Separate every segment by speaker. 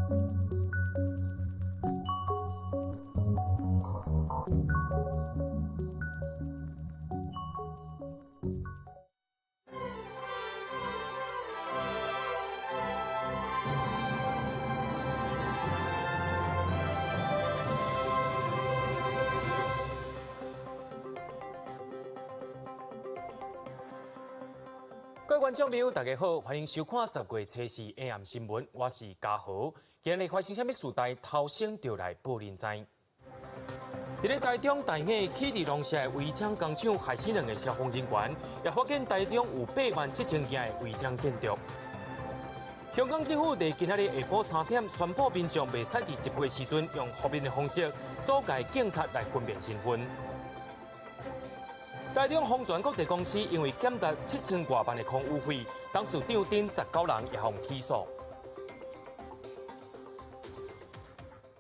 Speaker 1: 各位觀眾朋友，大家好，歡迎收看10月初四 AM 新聞，我是嘉豪。今日發生啥物事代，頭先就來報恁知。佇咧台中大雅起佇農舍的違章工廠害死兩个消防人員，也發現台中有8萬7千件的違章建築。香港政府佇今仔日下晡3點宣布，民眾袂使佇集會時陣用負面的方式阻礙警察來分辨身份。台中豐泉國際公司因為欠達7000外萬的空污費，董事長等19人也予起訴。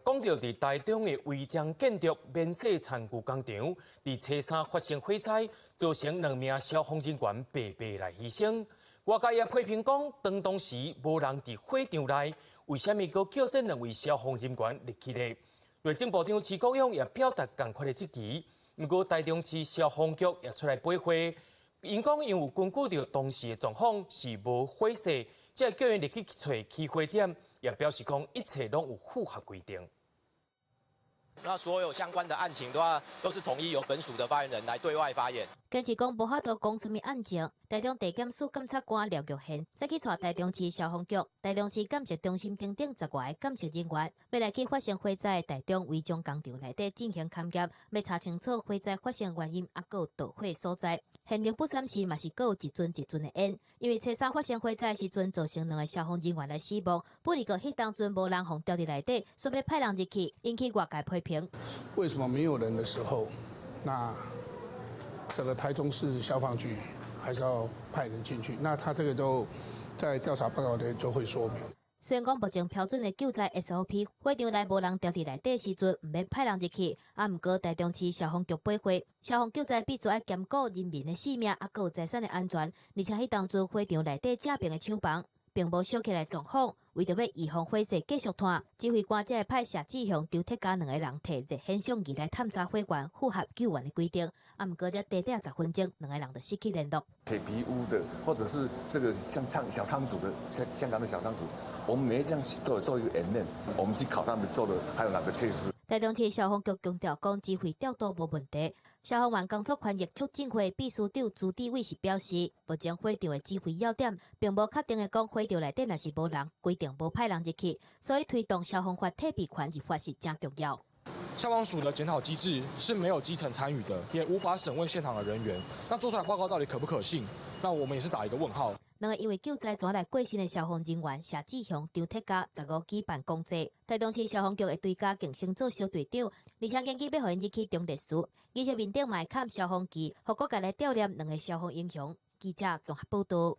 Speaker 1: 講到佇台中的違章建築免稅田具工廠，佇初三發生火災，造成兩名消防人員白白來犧牲。外界也批評講，當時無人佇火場內，為啥物閣叫這兩位消防人員入去呢？內政部長徐國勇也表達仝款的質疑。毋過台中市消防局也出來駁話，𪜶講𪜶有根據著當時的狀況是無火勢，才會叫𪜶入去揣起火點，也表示講一切攏有符合規定。
Speaker 2: 那所有相關的案情的話，都是統一由本署的發言人來對外發言。
Speaker 3: 堅持講無法度講啥物案情，台中地檢署檢察官廖玉賢再去帶台中市消防局、台中市鑑識中心等等10外個鑑識人員，欲來去發生火災的台中違章工廠內底進行勘驗，欲查清楚火災發生原因，抑閣有導火所在。現場不三時嘛是閣有一陣一陣的煙，因為初三發生火災時陣，造成兩个消防人員來死亡。不過彼當陣無人予調佇內底，煞欲派人入去，引起外界批評。
Speaker 4: 為什麼沒有人的時候，那這個台中市消防局還是要派人進去？那他這個就在調查報告裡就會說明。
Speaker 3: 雖然講目前標準的救災 SOP，火場內無人調佇內底時陣，毋免派人入去。啊，毋過台中市消防局駁話，消防救災必須愛兼顧人民的性命，抑閣有財產的安全。而且彼當陣火場內底正爿的廠房，並無燒起來狀況，為著欲預防火勢繼續湠，指揮官才會派謝志雄、張鐵嘉兩个人提熱顯像儀來探查火源，符合救援的規定。啊，毋過才短短10分鐘，兩个人就失去聯絡。
Speaker 5: 鐵皮屋的，或者是這個像倉小倉組的，像香港的小倉組，我們每一樣都有做一個演練，我們去考他們做的，還有哪個設施。
Speaker 3: 台中市消防局強調講，指揮調度無問題。消防員工作權益促進會秘書長朱志偉是表示，目前火場的指揮要點並無確定的講，火場內底若是無人，規定無派人入去，所以推動消防法退避權立法是誠重要。
Speaker 6: 消防署的檢討機制是沒有基層參與的，也無法審問現場的人員。那做出來報告到底可不可信？那我們也是打一個問號。
Speaker 3: 兩个因為救災逝來過身的消防人員謝志雄、張鐵嘉，15舉辦公祭。台中市消防局會追加晉升做小隊長，而且研究欲予𪜶入去當律師，而且面頂嘛會崁消防旗，予各界來悼念兩个消防英雄。記者綜合報導。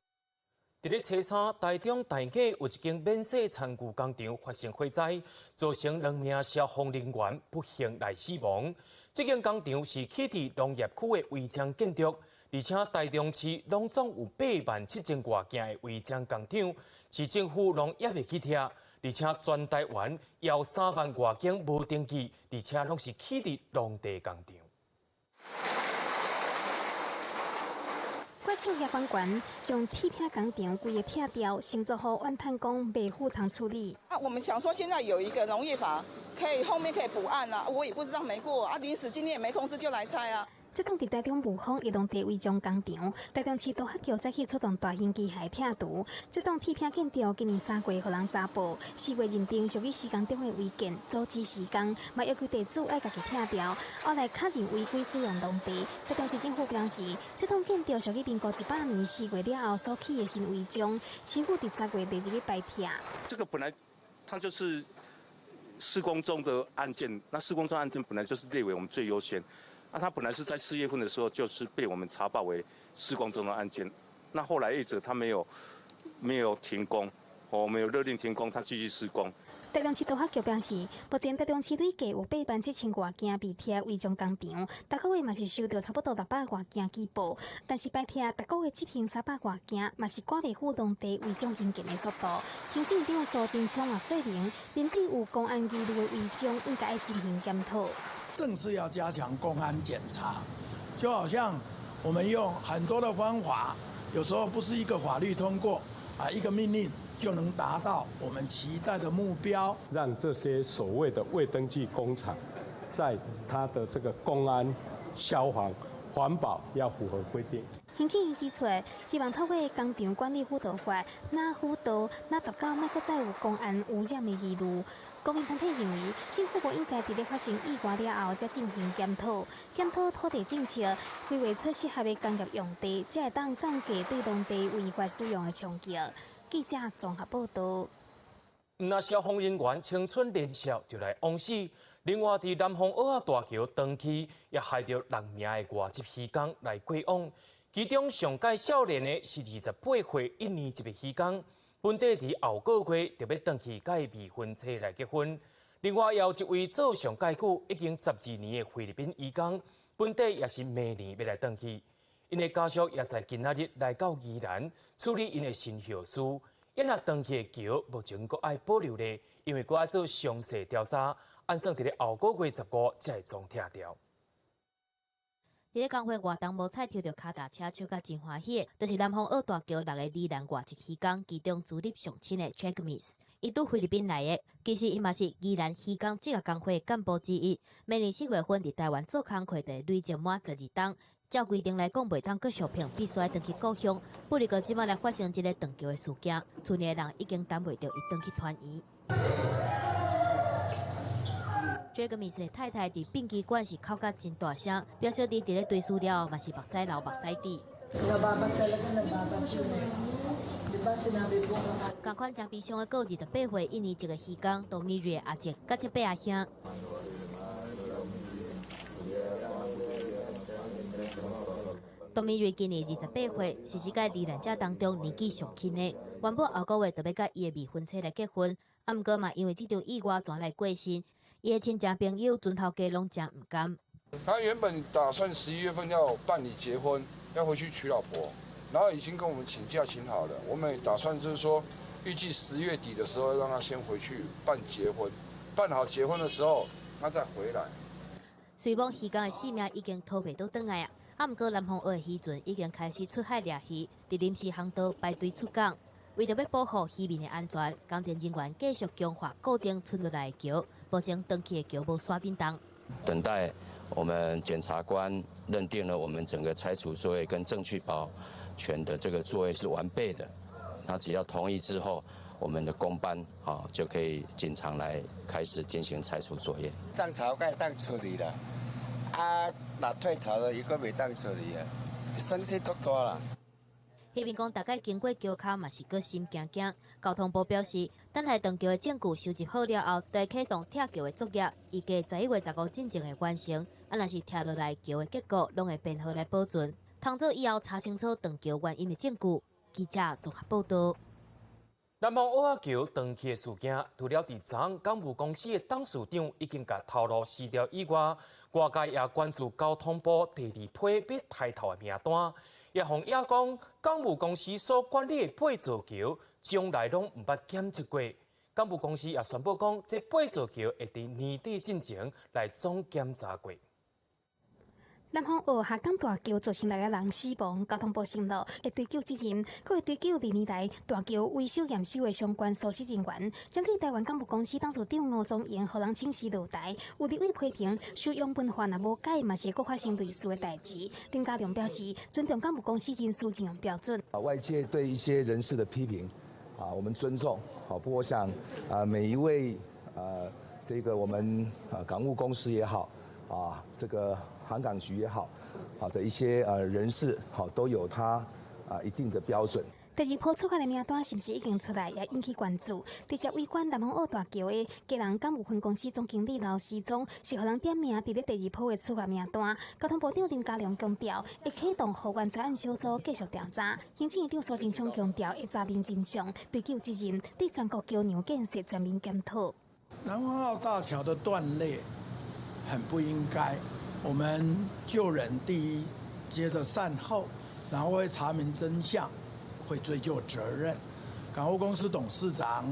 Speaker 1: 佇咧初三，台中大雅有一間免稅田具工廠發生火災，造成兩名消防人員不幸來死亡。這間工廠是起佇農業區的違章建築，而且台中市攏總有8萬7千外件的違章工廠，市政府攏猶未去拆，而且全台灣有3萬外間無登記，而且攏是起佇農地工廠。
Speaker 7: 怪手消防員將鐵片工廠規个拆掉，先做予怨嘆講袂赴通處理。
Speaker 8: 啊，我們想說現在有一個農業法，可以後面可以補案啊，我也不知道沒過啊，臨時今天也沒通知就來拆啊。
Speaker 7: 這棟佇台中霧峰的農地違章工廠，台中市都發局早起出動大型機械拆除。這棟鐵片建築今年3月予人查報，4月認定屬於施工中的違建，阻止施工，嘛要求地主愛家己拆掉。後來確認違規使用農地，台中市政府表示，這棟建築屬於民國100年4月了後所起的新違章，市府佇10月列入去排拆。
Speaker 9: 這個本來它就是施工中的案件，那施工中案件本來就是列為我們最優先。那他本來是在4月份的時候，就是被我們查報為施工中的案件。那後來一直他沒有停工，哦，沒有勒令停工，他繼續施工。
Speaker 7: 台台中市都發局表示，目前台中市累計有8萬7千外件被拆違章工廠，逐個月嘛是收著差不多600外件舉報，但是排拆逐個月執行300外件，嘛是趕袂赴農地違章興建的速度。行政長蘇貞昌嘛說明，面對有工安疑慮的違章，應該愛進行檢討。
Speaker 10: 正是要加強工安檢查，就好像我們用很多的方法，有時候不是一個法律通過啊，一個命令就能達到我們期待的目標。
Speaker 11: 讓這些所謂的未登記工廠，在它的這個工安、消防、環保要符合規定。
Speaker 7: 行政院指出，希望透過工廠管理輔導法，若輔導，若達到莫閣再有工安污染的疑慮。公民團體認為，政府無應該佇咧發生意外了後，才進行檢討，檢討土地政策，規劃出適合的工業用地，才會當降低對農地違法使用的衝擊。記者綜合報導。
Speaker 1: 毋但消防人員青春年少就來枉死，另外佇南方澳仔大橋斷去，也害著六名的外籍漁工來過往。其中上蓋少年的是28歲一年級的漁工，本底佇後個月就欲轉去佮伊未婚妻來結婚。另外，也有一位做上蓋久已經12年的菲律賓漁工，本底也是明年欲來轉去。𪜶的家屬也在今仔日來到宜蘭處理𪜶的身後事。𪜶若轉去的橋目前閣愛保留咧，因為閣愛做詳細調查，按算佇咧後個月15才會總拆掉。
Speaker 3: 佇咧工會活動無彩抽著跤踏車，笑甲真歡喜的，就是南方澳大橋六个宜蘭外籍漁工，其中資歷上深的 Jackmis，伊拄菲律賓來的，其實伊嘛是宜蘭漁工職業工會幹部之一。明年4月份佇台灣做工課就會累積滿12冬，照規定來講，袂當閣續聘，必須愛轉去故鄉。不過這擺來發生這个斷橋的事件，厝內的人已經等袂著伊轉去團圓。這個米斯的太太佇殯儀館是哭甲真大聲，表小弟佇咧追思了後嘛是目屎流目屎滴。仝款誠悲傷的，閣有28歲印尼籍的漁工多米瑞阿叔，佮這八阿兄。多米瑞今年28歲，是這屆罹難者當中年紀上輕的。原本後個月就欲佮伊的未婚妻來結婚，啊，毋過嘛因為這場意外轉來過身。伊的親戚朋友、船頭家攏誠毋甘。
Speaker 12: 他原本打算11月份要辦理結婚，要回去娶老婆，然後已經跟我們請假請好了。我們打算就是說，預計10月底的時候，讓他先回去辦結婚，辦好結婚的時候，他再回來。
Speaker 3: 雖罔漁工的性命已經討袂倒轉來啊，啊，毋過南方澳的漁船已經開始出海掠魚，佇臨時航道排隊出港。為著欲保護漁民的安全，工程人員繼續強化固定剩落來的橋，保證斷去的橋無煞振動。
Speaker 13: 等待我們檢察官認定了我們整個拆除作業跟證據保全的這個作業是完備的，那只要同意之後，我們的工班啊就可以進場來開始進行拆除作業。
Speaker 14: 漲潮該當處理啦，啊，若退潮了，伊閣袂當處理啊，損失足大啦。
Speaker 3: 彼邊講，大概經過橋跤嘛是閣心驚驚。交通部表示，等待斷橋的證據收集好了後，就會啟動拆橋的作業，預計11月15進前會完成。啊，若是拆落來橋的結構，攏會編號來保存，通做以後查清楚斷橋原因的證據。記者綜合報導。
Speaker 1: 南方澳仔橋斷去的事件，除了佇昨昏港務公司的董事長已經共頭路辭掉以外，外界也關注交通部第二批欲刣頭的名單。也予人講，港務公司所管理的八座橋，從來攏毋捌檢測過。港務公司也宣布講，這八座橋會佇年底進前來總檢查過。
Speaker 7: 南方澳下港大橋造成六个人死亡，交通部承諾會追究責任，閣會追究歷年來大橋維修驗收的相關疏失人員。針對台灣港務公司董事長吳宗榮，予人請辭落台，有立委批評收養文化若無改，嘛是會閣發生類似的代誌。林佳龍表示，尊重港務公司人事任用標準。
Speaker 5: 啊，外界對一些人士的批評，啊，我們尊重。好，不過我想啊，每一位啊，這個我們啊港務公司也好，啊，這個。航港局也好，好的一些人士，好都有他啊一定的標準。
Speaker 7: 第二波處罰的名單是毋是已經出來，也引起關注。直接違反南方澳大橋的基隆港務分公司總經理劉時忠，是予人點名佇咧第二波的處罰名單。交通部長林佳龍強調，會啟動後援專案小組繼續調查。行政院長蘇貞昌強調，會查明真相，追究責任，對全國橋梁建設全面檢討。
Speaker 10: 南風澳大橋的斷裂很不應該，我們救人第一，接着善後，然後會查明真相，會追究責任。港務公司董事長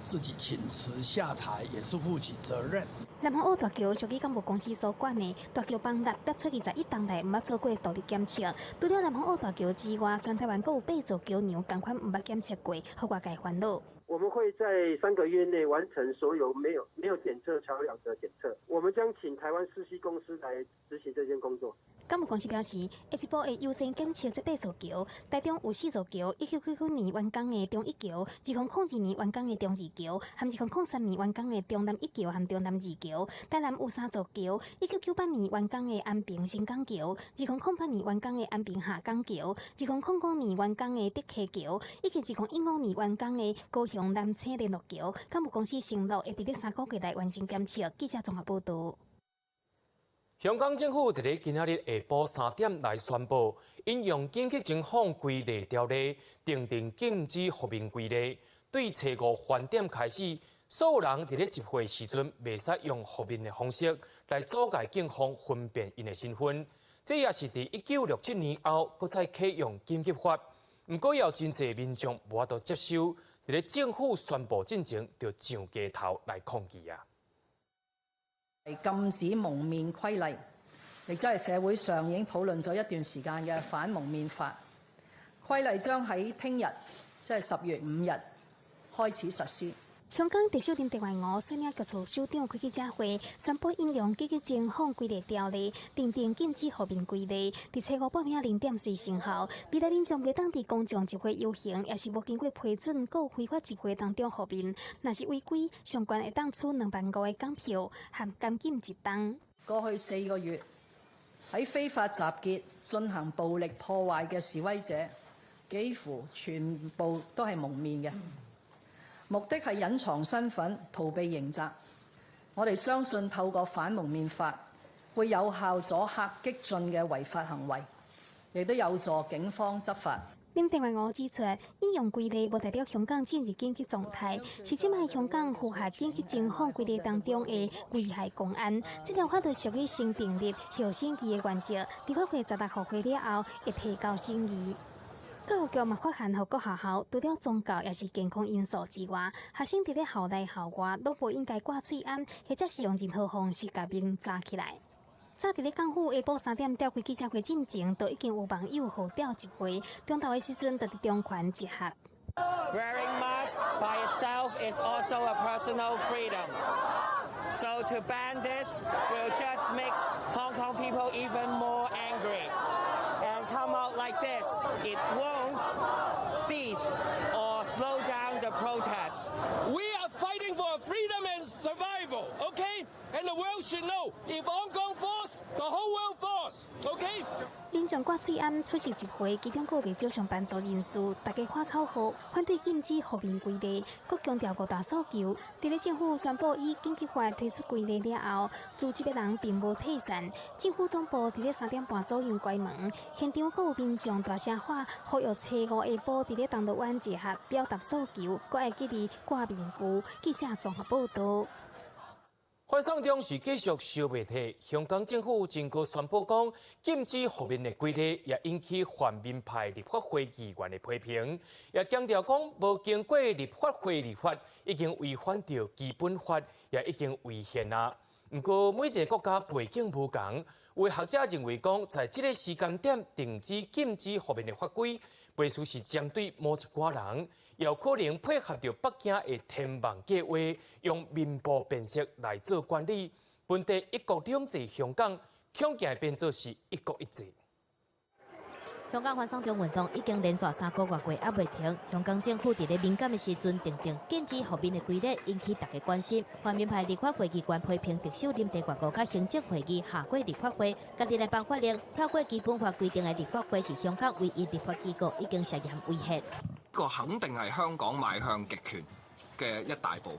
Speaker 10: 自己請辭下台，也是負起責任。
Speaker 7: 南風澳大橋屬於港務公司所管的大橋崩塌，逼出21冬來毋捌做過獨立檢測。除了南風澳大橋之外，全台灣閣有八座橋梁仝款毋捌檢測過，予外界煩惱。
Speaker 15: 我們會在3個月內完成所有沒有檢測橋梁的檢測。我們將請台灣四 C 公司來執行這件工作。
Speaker 7: 港務公司表示，下一步會優先檢測這八座橋，台中有四座橋，1999年完工的中一橋，2002年完工的中二橋，和2003年完工的中南一橋和中南二橋。台南有三座橋，1998年完工的安平新港橋，2008年完工的安平下港橋，2005年完工的竹溪橋，以及2015年完工的高雄南清聯絡橋。港務公司承諾會佇咧3個月內完成檢測。記者綜合報導。
Speaker 1: 香港政府佇咧今仔日下晡3點來宣布，引用緊急情況規例條例，訂定禁止覆面規例，對初五飯點開始，所有人佇咧集會時陣，袂使用覆面的方式來阻礙警方分辨𪜶的身份。這也是佇1967年後，閣再啟用緊急法。毋過，有真濟民眾無法度接受，佇咧政府宣布進前，就上街頭來抗議啊！
Speaker 16: 禁止蒙面規例，亦即係社會上已經討論咗一段時間嘅反蒙面法規例，將喺聽日，即係10月5日開始實施。
Speaker 7: 香港特首林鄭月娥率領局處首長開記者會，宣布引用緊急情況規例條例，訂定禁止覆面規例。佇初五半暝0點時生效，未來民眾袂當佇公眾集會遊行，抑是無經過批准閣非法集會當中覆面，若是違規，上懸會當處2萬5的港票和監禁一冬。
Speaker 16: 過去4個月喺非法集結進行暴力破壞嘅示威者，幾乎全部都係蒙面嘅。目的係隱藏身份、逃避刑責。我哋相信透過反蒙面法，會有效阻嚇激進嘅違法行為，亦都有助警方執法。
Speaker 7: 林鄭月娥指出，引用規例無代表香港進入緊急狀態，是這擺香港符合緊急情況規例當中的危害公安。這條法律屬於先訂立後審議的原則，立法會16號會了後會提交審議。教育局嘛發函予各學校，除了宗教抑是健康因素之外，學生佇咧校內校外攏無應該掛喙罨，或者是用任何方式共面罩起來。早佇咧港府下晡3點召開記者會進前，就已經有網友號召集會，中晝的時陣就佇中環集合。
Speaker 17: Wearing masks by itself is also a personal freedom. So to ban this will just make Hong Kong people even more angry and come out like this. It won't cease or slow down the protests.
Speaker 18: We are fighting for freedom and survival, okay? And the world should know if Hong Kong falls, the whole world falls, okay?
Speaker 7: 民眾掛喙罨出席集會，其中閣有袂少上班族人士，大家喊口號，反對禁止覆面規例，閣強調五大訴求。佇咧政府宣布以緊急法推出規例了後，聚集的人並無退散。政府總部佇咧3點半左右關門，現場閣有民眾大聲喊，呼籲初五下晡佇咧銅鑼灣集合，表達訴求，閣愛記得掛面具。記者綜合報導。
Speaker 1: 反送中是繼續燒袂退，香港政府前閣宣布講禁止覆面的規例，也引起泛民派立法會議員的批評，也強調講無經過立法會立法，已經違反著基本法，也已經違憲啊。毋過每一个國家背景無仝，有學者認為講，在這个時間點停止禁止覆面的法規，袂輸是針對某一寡人，有可能配合著北京的天網計劃，用面部辨識來做管理。問題一國兩制香港，恐驚變做是一國一制。
Speaker 3: 香港反送中運動已經連續3個月過猶未停。香港政府佇咧敏感的時陣訂定禁止覆面的規例，引起大家關心。泛民派立法會議員批評特首林鄭月娥佮行政會議下過立法會，家己來頒法令，跳過基本法規定的立法會是香港唯一立法機構，已經涉嫌違憲。
Speaker 19: 呢個肯定係香港邁向極權嘅一大步。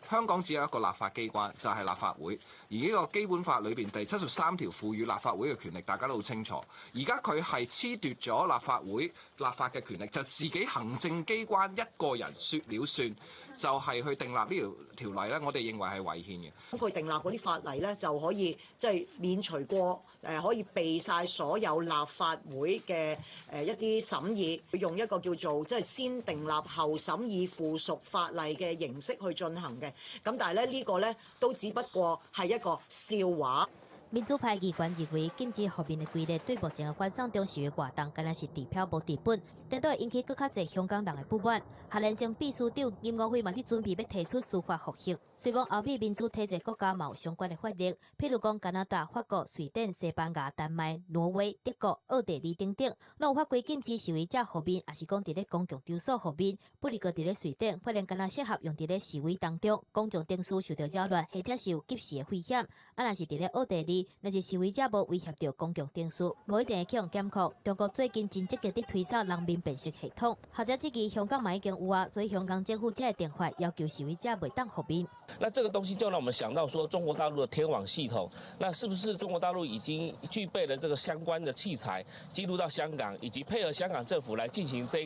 Speaker 19: 香港只有一個立法機關，就係立法會。而呢個基本法裏邊第73條賦予立法會嘅權力，大家都好清楚。而家佢係褫奪咗立法會立法嘅權力，就自己行政機關一個人説了算。就係去訂立呢條條例咧，我哋認為係違憲嘅。
Speaker 16: 咁佢訂立嗰啲法例咧，就可以即係免除過可以避晒所有立法會嘅一啲審議，用一個叫做即係先訂立後審議附屬法例嘅形式去進行嘅。咁但係咧呢個咧都只不過係一個笑話。
Speaker 3: 民主派議員認為禁止負面的規例對目前的反送中示威活動，敢若是治標無治本，顛倒會引起閣較濟香港人的不滿。學聯前秘書長林岳輝嘛佇準備欲提出司法覆核，雖罔歐美民主體制國家嘛有相關的法令，譬如講加拿大、法國、瑞典、西班牙、丹麥、挪威、德國、奧地利等等，攏有法規禁止示威者負面，抑是講佇咧公共場所負面。不過佇咧瑞典，法令敢若適合用佇咧示威當中，公眾秩序受著擾亂，或者是有急時的危險。啊，若是佇咧奧地利，若是示威者無威脅著公共秩序，無一定會去予檢控。中國最近真積極佇推掃人面辨識系統，學者質疑香港嘛已經有啊，所以香港政府才會定法要求示威者袂當負面。
Speaker 20: 那這個東西就讓我們想到說，中國大陸的天網系統，那是不是中國大陸已經具備了這個相關的器材，進入到香港，以及配合香港政府來進行這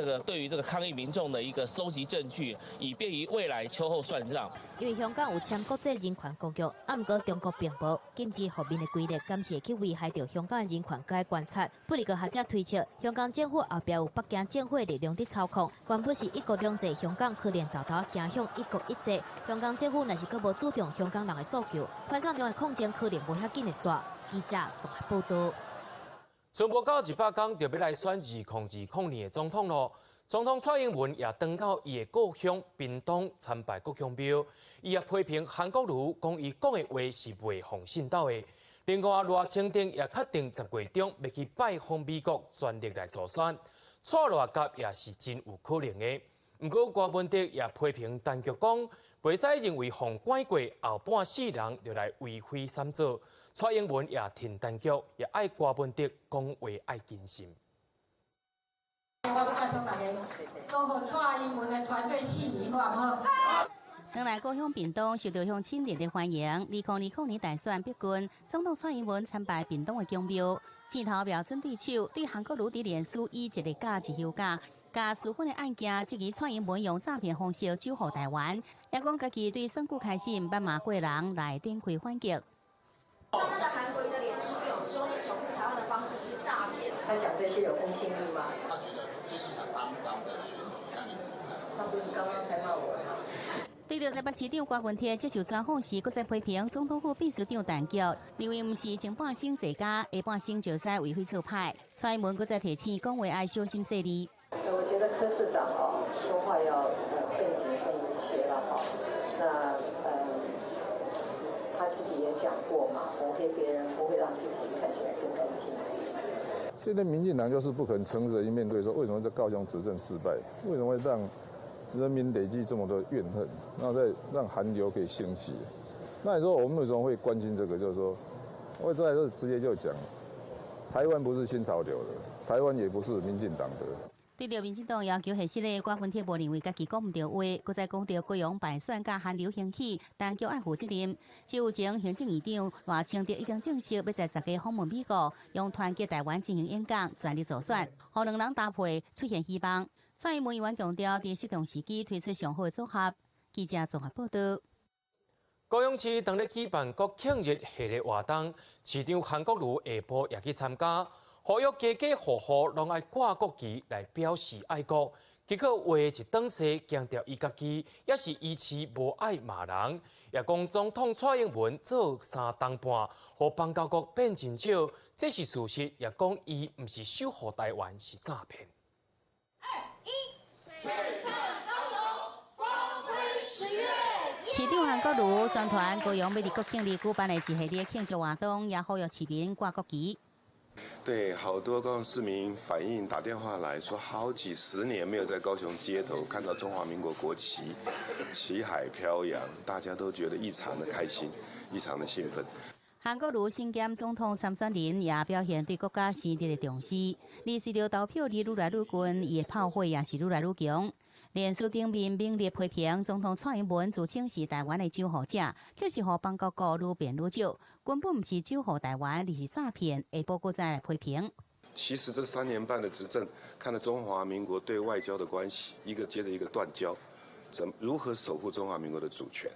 Speaker 20: 個對於這個抗議民眾的一個收集證據，以便於未來秋後算賬。
Speaker 3: 因為香港有簽國際人權公約，啊，毋過中國並無禁止負面的規例，敢是會去危害著香港的人權，該觀察。不過學者推測，香港政府後壁有北京政府的力量佇操控，原本是一國兩制，香港可能沓沓走向一國一制。香港政府若是閣無注重香港人的訴求，反送中的抗爭可能無遐緊會煞。記者綜合報導。
Speaker 1: 剩無夠100天，就欲來選2020年的總統囉。總統蔡英文也轉到伊的故鄉屏東參拜國公廟，伊也批評韓國瑜講伊講的話是袂予信斗的。另外，賴清德也確定10月中欲去拜訪美國，全力來助選，蔡賴夾也是真有可能的。毋過柯文哲也批評陳菊講，袂使認為予拐過後半世人就來為非三做。蔡英文也挺陳菊，也愛柯文哲講話愛謹慎。
Speaker 21: 我欲拜託大家，祝福蔡英文的團隊勝利，好毋好？
Speaker 22: 轉來故鄉屏東受到鄉親熱烈歡迎。2020年大選逼近，總統蔡英文參拜屏東的宮廟，鏡頭瞄準對手，對韓國瑜佇臉書以一個假一休假，共私分的案件，質疑蔡英文用詐騙方式守護台灣，也講家己對選舉開始毋捌罵過人來展開反擊。
Speaker 23: 上次韓國瑜的臉書有說你守護台灣的方式是詐騙，
Speaker 21: 他講這些有公信力嗎？
Speaker 24: 他覺得這是場骯髒的選舉，那你怎麼看？
Speaker 21: 他不是剛剛才罵我嗎？
Speaker 22: 對著台北市長柯文哲接受專訪時，閣再批評總統府秘書長陳菊，認為毋是前半生坐監，下半生就使為非作歹。蔡英文閣再提醒講話愛小心細膩。
Speaker 21: 我覺得柯市長哦，說話要更謹慎一些了哈。那他自己也講過嘛，抹黑別人不會讓自己看起來更乾淨。
Speaker 25: 現在民進黨就是不肯誠實地面對，說為什麼在高雄執政失敗，為什麼會讓人民累積這麼多怨恨，然後再讓韓流可以興起。那你說我們為什麼會關心這個？就是說，我這來就直接就講，台灣不是新潮流的，台灣也不是民進黨的。
Speaker 22: 對著民進黨要求核實的柯文哲無認為家己講毋對話，閣再講著高雄敗選佮韓流興起，陳菊愛負責任。只有前行政院長賴清德已經證實，欲在10月訪問美國，用團結台灣進行演講，全力助選，予兩人搭配出現希望。蔡英文猶原強調，佇適當時機推出上好的組合。記者綜合報導。
Speaker 1: 高雄市當咧舉辦國慶日系列活動，市長韓國瑜下晡也去參加。呼籲家家戶戶攏愛掛國旗來表示愛國，結果話一轉勢，強調伊家己也是支持無愛罵人，也講總統蔡英文做三冬半，予邦交國變真少，這是事實，也講伊毋是守護台灣，是詐騙。
Speaker 23: 二一，璀璨高雄，光輝十月。
Speaker 22: 市長韓國瑜宣傳高雄欲佇國慶日舉辦的一系列慶祝活動，也呼籲市民掛國旗。
Speaker 26: 對，好多高雄市民反映，打電話來說，好幾十年沒有在高雄街頭看到中華民國國旗旗海飄揚，大家都覺得異常的開心，異常的興奮。
Speaker 22: 韓國瑜身兼總統參選人，也表現對國家生日的重視。而隨著投票日愈來愈近，伊的炮火也是愈來愈強。臉書頂面猛烈批評總統蔡英文自稱是台灣的守護者，卻是予邦交國愈變愈少，根本毋是守護台灣，而是詐騙。下晡閣再來批評。
Speaker 26: 其實這3年半的執政，看到中華民國對外交的關係，一個接着一個斷交，怎如何守護中華民國的主權？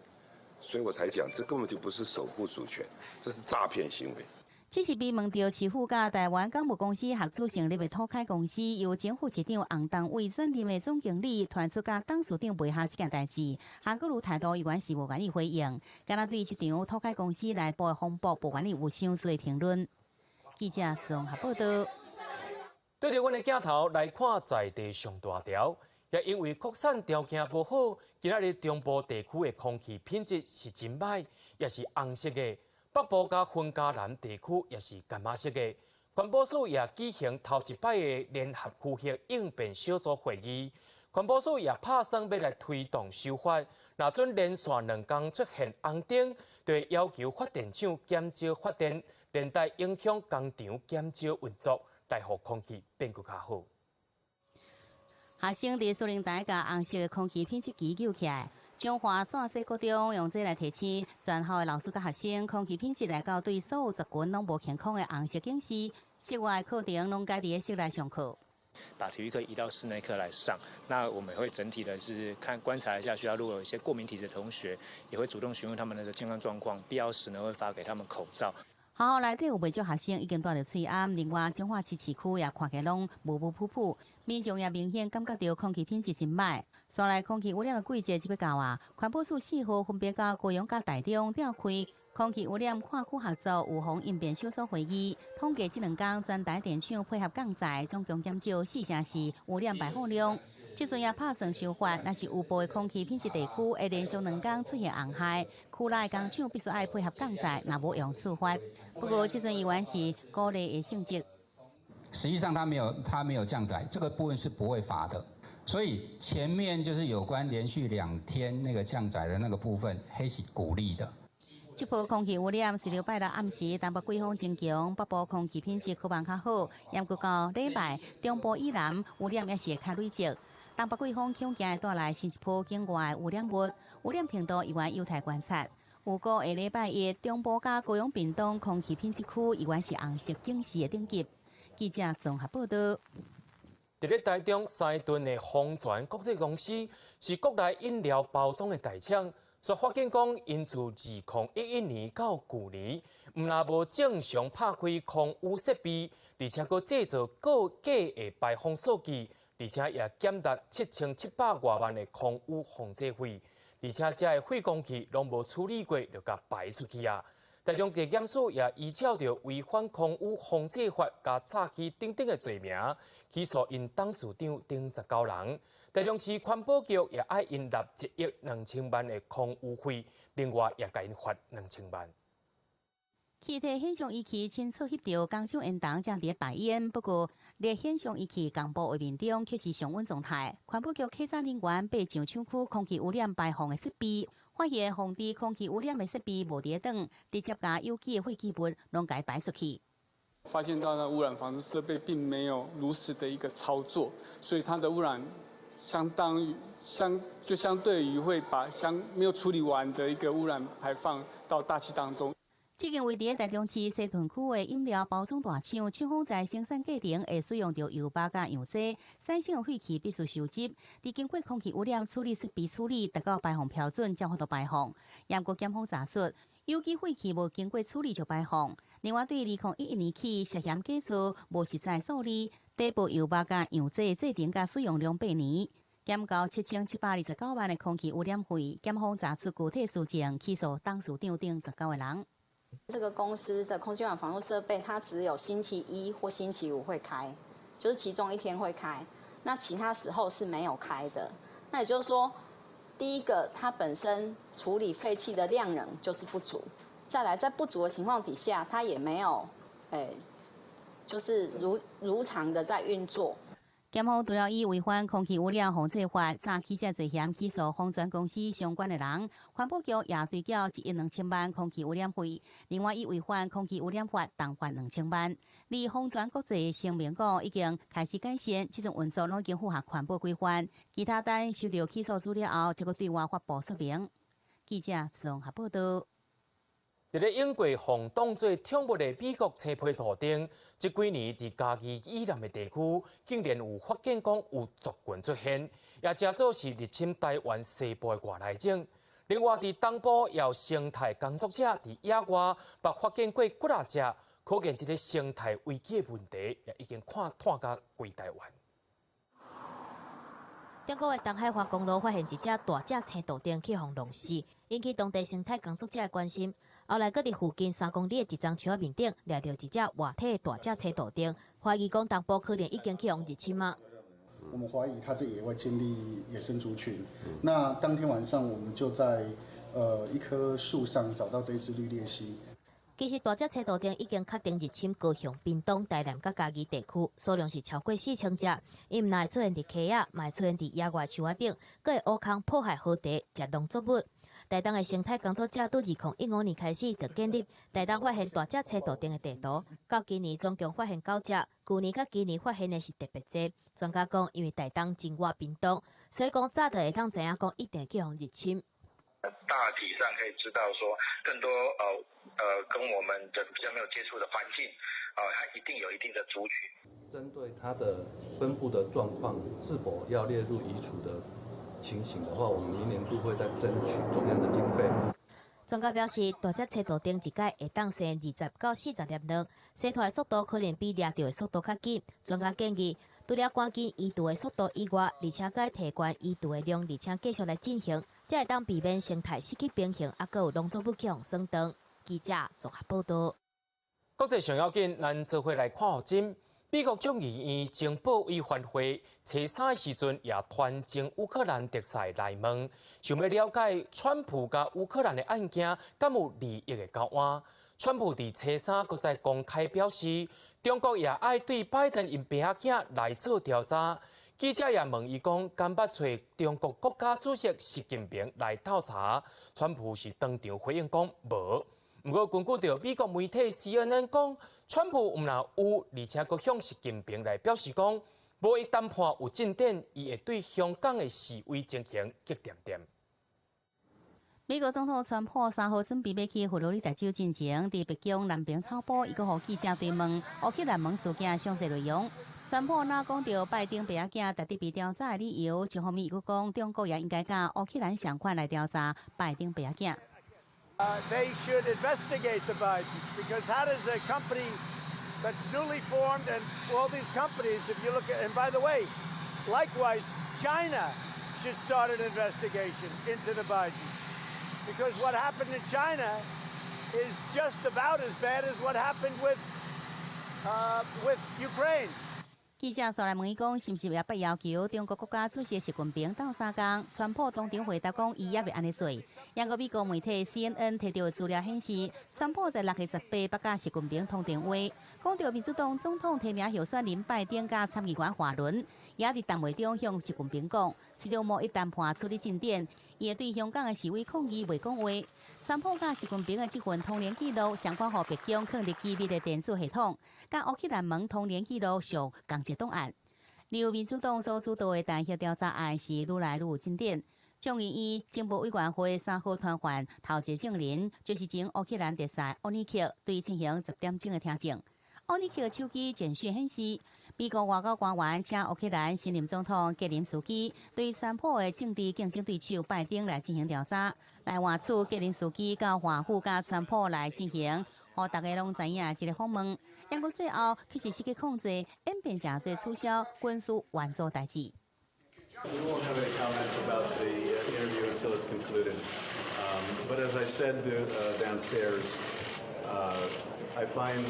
Speaker 26: 所以我才講，這根本就不是守護主權，這是詐騙行為。
Speaker 22: 這是被問著市府佮台灣港務公司合資成立的土開公司，由前副市長洪東偉轉任的總經理，傳出佮董事長袂合這件代誌，韓國瑜態度依然是無願意回應，敢若對這場土開公司內部的風波，無願意有傷濟評論。記者綜合報道。
Speaker 1: 對著阮的鏡頭來看，在地上大條，也因為擴散條件無好，今仔日中部地區的空氣品質是真䆀，也是紅色的。北部佮雲嘉南地區也是柑仔色的。環保署也舉行頭一擺的聯合區域應變小組會議，環保署也拍算欲來推動修法，若準連續兩工出現紅燈，就會要求發電廠減少發電，連帶影響工廠減少運作，來予空氣變閣較好。
Speaker 22: 學生佇司令台共紅色的空氣品質儀揪起來。彰化線西國中用這來提醒全校的老師佮學生，空氣品質來到對所有族群攏無健康的紅色警示，室外課程攏改佇室內上課。
Speaker 2: 把體育課移到室內課來上，那我們會整體的是看觀察一下學校，如果有一些過敏體質的同學，也會主動詢問他們的健康狀況，必要時呢會發給他們口罩。
Speaker 22: 學校內底有袂少學生已經戴著喙罨，另外彰化市市區也看起來攏霧霧溆溆，民眾也明顯感覺著空氣品質真䆀。紲來空氣污染的季節就欲到啊，環保署4號分別到高雄佮台中召開空氣污染跨區合作預防應變小組會議，統計這兩工全台電廠配合降載，總共減少四成四污染排放量。這陣也拍算修法，若是有報的空氣品質地區會連續兩工出現紅害，區內工廠必須愛配合降載，若無用處罰。不過這陣依然是鼓勵的性質。
Speaker 4: 實際上，他沒有降載，這個部分是不會罰的。所以前面就是有關連續2天那個降載的那個部分，彼是鼓勵的。
Speaker 22: 這波空氣污染隨著拜六暗時，東北季風增強，北部空氣品質可望較好。毋過到禮拜中部以南污染也是會較累積。東北季風恐驚會帶來新一波境外污染物，污染程度猶原有待觀察。預估下禮拜一，中部佮高雄屏東空氣品質區猶原是紅色警示的等級。記者綜合報道。
Speaker 1: 佇咧台中西屯的豐泉國際公司是國內飲料包裝的大廠，煞發現講，𪜶自2011年到舊年，毋但無正常拍開空污設備，而且閣製造假的排放數據，而且也減達7700外萬的空污防制費，而且這个廢空氣攏無處理過就共排出去啊！台中地檢署也依照著違反空污防制法佮詐欺等等的罪名，起訴𪜶董事長等19人。台中市環保局也愛𪜶納1億2000萬的空污費，另外也共𪜶罰2000萬。
Speaker 22: 氣體顯像儀器親手翕著工廠煙囱正佇排煙，不過熱顯像儀器公布畫面中卻是常溫狀態。環保局稽查人員爬上廠區空氣污染排放的設備，發現防治空氣污染的設備無佇咧轉，直接共有機的廢棄物攏共排出去。
Speaker 6: 發現到那污染防治設備並沒有如實的一個操作，所以它的污染相當於相就相對於會把相沒有處理完的一個污染排放到大氣當中。
Speaker 22: 這間位佇台中市西屯區的飲料包裝大廠，廠方在生產過程會使用著油墨佮溶劑，產生的廢氣必須收集，佇經過空氣污染處理設備處理，達到排放標準，才有法度排放。毋過檢方查出有機廢氣無經過處理就排放。另外，對2011年起涉嫌假造無實在數字，底部油墨佮溶劑製程佮使用量8年，減交7729萬的空氣污染費。檢方查出具體事證，起訴董事長等19個人。
Speaker 8: 這個公司的空氣污染防護設備，它只有星期一或星期五會開，就是其中一天會開，那其他時候是沒有開的。那也就是說，第一個，它本身處理廢氣的量能就是不足；再來，在不足的情況底下，它也沒有，就是如常的在運作。
Speaker 22: 檢方除了以違反空氣污染防制法、詐欺這罪嫌起訴豐泉公司相關的人，環保局也追繳1億2000萬空氣污染費。另外，以違反空氣污染法，重罰2000萬。而豐泉國際聲明講，已經開始改善，這種運作攏已經符合環保規範。其他等收著起訴資料後，才閣對外發布說明。記者綜合報道。
Speaker 1: 佇咧英國予人當做寵物的美國青皮杜丁，這幾年佇嘉義以南的地區，竟然有發現講有族群出現。也成做是入侵台灣西部的外來種。另外，佇東部也有生態工作者佇野外捌發現過幾若隻，可見這个生態危機的問題也已經看湠甲規台灣。
Speaker 3: 中國的東海華公路發現一隻大隻青杜鵑去予弄死，引起當地生態工作者的關心。後來，閣佇附近3公里的一叢樹仔面頂，掠著一隻活體的大隻青杜鵑，懷疑講東部可能已經去予入侵啊。
Speaker 5: 我們懷疑它是野外建立野生族群。那當天晚上，我們就在一棵樹上找到這隻綠鬣蜥。
Speaker 3: 其實大隻青杜鵑已經確定入侵高雄、屏東、台南佮嘉義地區，數量是超過4000隻。伊毋但會出現佇溪仔，嘛會出現佇野外樹仔頂，閣會挖空破壞河堤、食農作物。台東的生態工作者對2015年開始就建立台東發現大隻青杜鵑的地圖，到今年總共發現九隻，舊年佮今年發現的是特別濟。專家講，因為台東真倚屏東，所以講早就會當知影講一定去予入侵。
Speaker 9: 大體上可以知道說，更多跟我們的比較沒有接觸的環境，啊，它一定有一定的族群。
Speaker 11: 針對它的分布的狀況，是否要列入移除的情形的話，我們明年度會再爭取中央的經費。
Speaker 3: 專家表示，大隻青杜鵑一擺會當生20到40粒卵，生出來速度可能比掠著的速度較緊。專家建議，除了趕緊移除的速度以外，而且閣提懸移除的量，而且繼續來進行，才會當避免生態失去平衡，猶閣有農作物去予損斷。記者綜合報導。
Speaker 1: 國際上要緊，咱做伙來看予真。美國眾議院情報委員會初三的時陣，也傳前烏克蘭特使來問，想欲了解川普佮烏克蘭的案件，敢有利益的交換。川普佇初三閣再公開表示，中國也愛對拜登𪜶爸仔囝來做調查。記者也問伊講，敢捌揣中國國家主席習近平來鬥查？川普是當場回應講無。毋過根據著美國媒體 CNN 講，川普毋但有，而且閣向習近平來表示講，貿易談判有進展，伊會對香港的示威情形激恬恬。
Speaker 22: 美國總統川普3號準備欲去佛羅里達州進前，佇白宮南邊草埔，伊閣予記者追問烏克蘭門事件詳細內容。川普若講著拜登爸仔囝值得被調查的理由，一方面伊閣講中國也應該佮烏克蘭相款來調查拜登爸仔囝。
Speaker 12: They should investigate the Bidens because how does a company that's newly formed and all these companies, if you look at, and by the way, likewise, China should start an investigation into the Bidens because what happened in China is just about as bad as what happened with Ukraine.
Speaker 22: 記者煞來問伊講，是毋是也捌要求中國國家主席習近平鬥相共？川普當場回答講，伊猶未按呢做。毋過美國媒體 CNN 提著的資料顯示，川普在6月18捌佮習近平通電話，講著民主黨總統提名候選人拜登佮參議員華倫，也佇談話中向習近平講，隨著貿易談判取得進展，伊會對香港的示威抗議袂講話。川普佮習近平的這份通聯記錄，相款予白宮囥佇機密的電子系統，佮烏克蘭門通聯記錄屬仝一個檔案。由民主黨所主導的彈劾調查案是愈來愈有進展。眾議院情報委員會3號傳喚頭一個證人，就是前烏克蘭特使奧尼克，對進行10點鐘的聽證。奧尼克手機簡訊顯示，美國外交官員請烏克蘭新任總統澤連斯基對川普的政治競爭對手拜登來進行調查，來換取澤連斯基到華府佮川普來進行，予大家攏知影這个訪問。毋過最後卻是失去控制，演變成做取消軍事援助代誌。
Speaker 13: We won't have any comments about the interview until it's concluded. But as I said downstairs, I find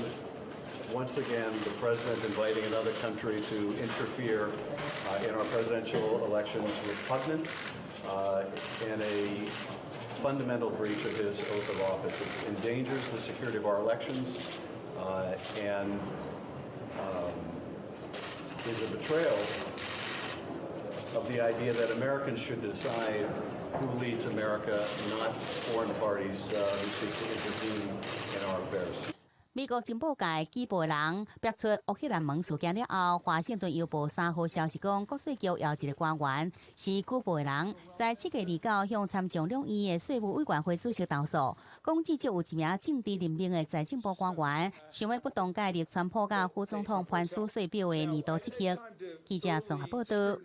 Speaker 13: once again the president inviting another country to interfere in our presidential elections repugnant and a fundamental breach of his oath of office. It endangers the security of our elections and is a betrayal of the idea that Americans should decide who leads America, not foreign parties who seek to intervene in our affairs.
Speaker 22: 美國情報界舉報人爆出烏克蘭門事件了後，華盛頓郵報3號消息講，國稅局有一個官員是舉報的人，在7月29向參眾兩院的稅務委員會主席投訴，講至少有一名政治任命的財政部官員，想欲不當介入川普佮副總統潘斯稅表的年度執行。記者綜合報導。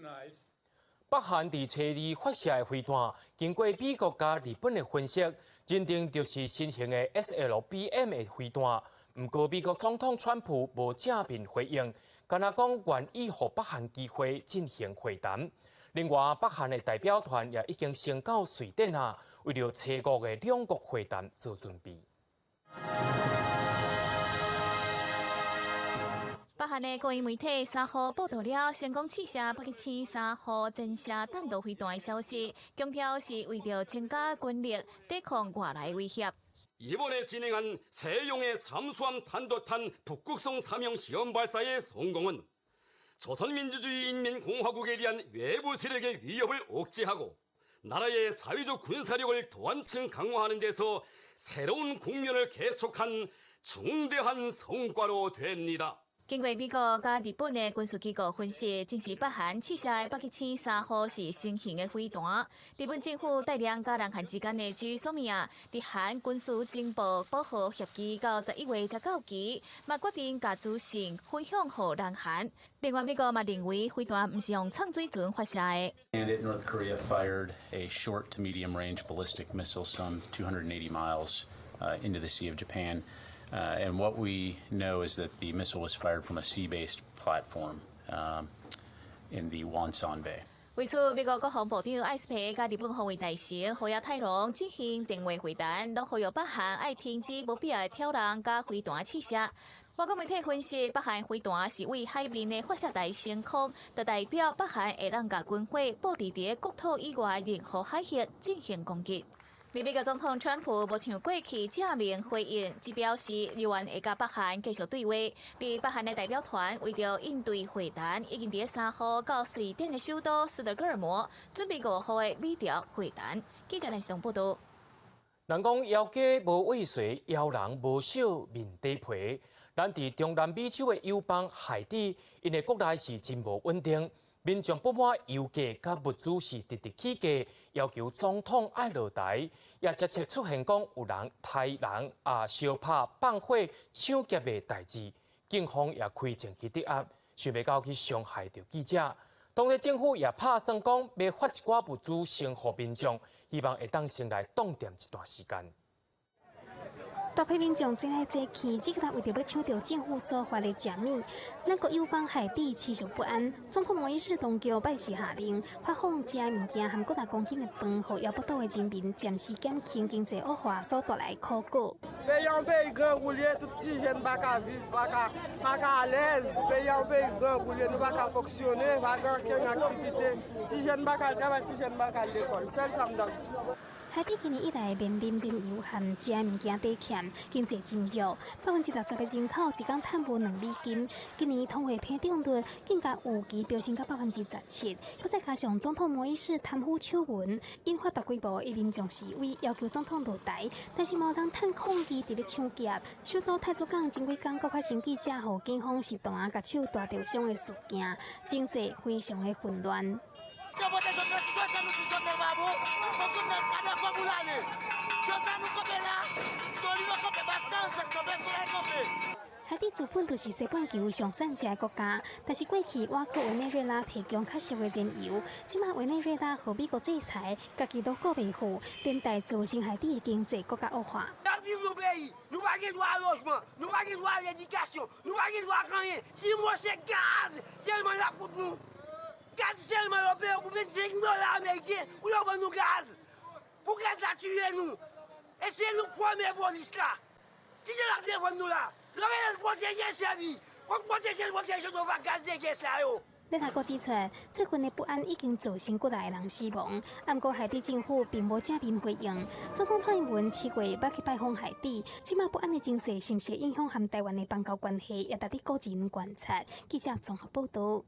Speaker 1: 北韓佇初二發射的飛彈，經過美國佮日本的分析，認定就是新型的 SLBM 的飛彈。毋過美國總統川普無正面回應，干焦講願意予北韓機會進行會談。另外，北韓的代表團也已經先到瑞典啊，為著初五的兩國會談做準備。
Speaker 7: 北韓的國營媒體三號報導了成功試射北極星三號潛射彈道飛彈的消息，強調是為著增加軍力抵抗外來威脅。
Speaker 10: 이번에 진행한 세용의 잠수함 탄도탄 북극성 3형 시험 발사의 성공은 조선민주주의인민공화국에 대한 외부 세력의 위협을 억제하고 나라의 자위적 군사력을 더한층 강화하는 데서 새로운 국면을 개척한 중대한 성과로 됩니다.
Speaker 7: 經過美國佮日本的軍事機構分析，證實北韓試射的北極星三號是新型的飛彈。日本政府帶領佮南韓之間的 GSOMIA 日韓軍事情報保護協議到11月才到期，嘛決定共資訊分享予南韓。另外，美國嘛認為飛彈毋是用藏水船發射的。
Speaker 14: And North Korea fired a short to medium range ballistic missile some 280 miles into the Sea of Japan. And what we know is that the missile was fired from a sea-based platform in the Wonsan Bay.
Speaker 7: 為此，美國國防部長艾斯培佮日本防衛大臣河野太郎進行電話會談，攏呼籲北韓愛停止無必要的挑釁佮飛彈試射。外國媒體分析，北韓飛彈是對海面的發射台升空，就代表北韓會當共軍火布置佇國土以外任何海域進行攻擊。美國總統川普無像過去正面回應，只表示猶原會佮北韓繼續對話。而北韓的代表團為著應對會談，已經佇三號到瑞典的首都斯德哥爾摩，準備五號的美朝會談。記者連線報導。
Speaker 1: 人講枵雞無尾隨，枵人無惜面底皮。咱佇中南美洲的友邦海地，𪜶的國內是真無穩定。民眾不滿油價佮物資是直直起價，要求總統愛落台，也接觸出現講有人刣人啊燒拍放火搶劫的代誌，警方也開槍去鎮壓，想袂到去傷害著記者。當地政府也拍算講欲發一寡物資先予民眾，希望會當先來擋恬一段時間。
Speaker 15: 大批民眾正在齊去，這個為著欲搶著政府所發的食物。咱國友邦海地持續不安，總統莫伊士當局拜四下令發放食的物件含幾若公斤的飯，予餓腹肚的人民暫時減輕經濟惡化所帶來的苦果。
Speaker 17: Peyi an peyi grangou li ye, tout ti jèn pa ka viv, pa ka pa ka alèz, peyi an peyi grangou li ye, nou pa ka fonksyone, pa gen okenn aktivite, ti jèn pa ka al travay, ti jèn pa ka al lekòl, sèl sa m ta di.
Speaker 15: 海地今年以來面臨燃油和食的物件底欠，經濟真弱，60%的人口一工趁無2美金。今年通貨膨脹率更加預期飆升到17%，閣再加上總統莫伊士貪腐醜聞，引發大規模的民眾示威，要求總統落台。但是無人趁抗議佇咧搶劫，首都太子港前幾工閣發生記者予警方是彈共手大著傷的事件，情勢非常的混亂。海地自本就是西半球上產食的國家，但是過去倚靠委內瑞拉提供較俗的燃油，這擺委內瑞拉予美國制裁，家己都顧袂赴，連帶造成海地的經濟閣較惡化。聯合國指出，最近的不安已經造成國內人死亡。毋過海地政府並無正面回應。總統蔡英文七月欲去拜訪海地，這擺不安的情勢是毋是影響和台灣的邦交關係，也值得個人觀察。記者綜合報導。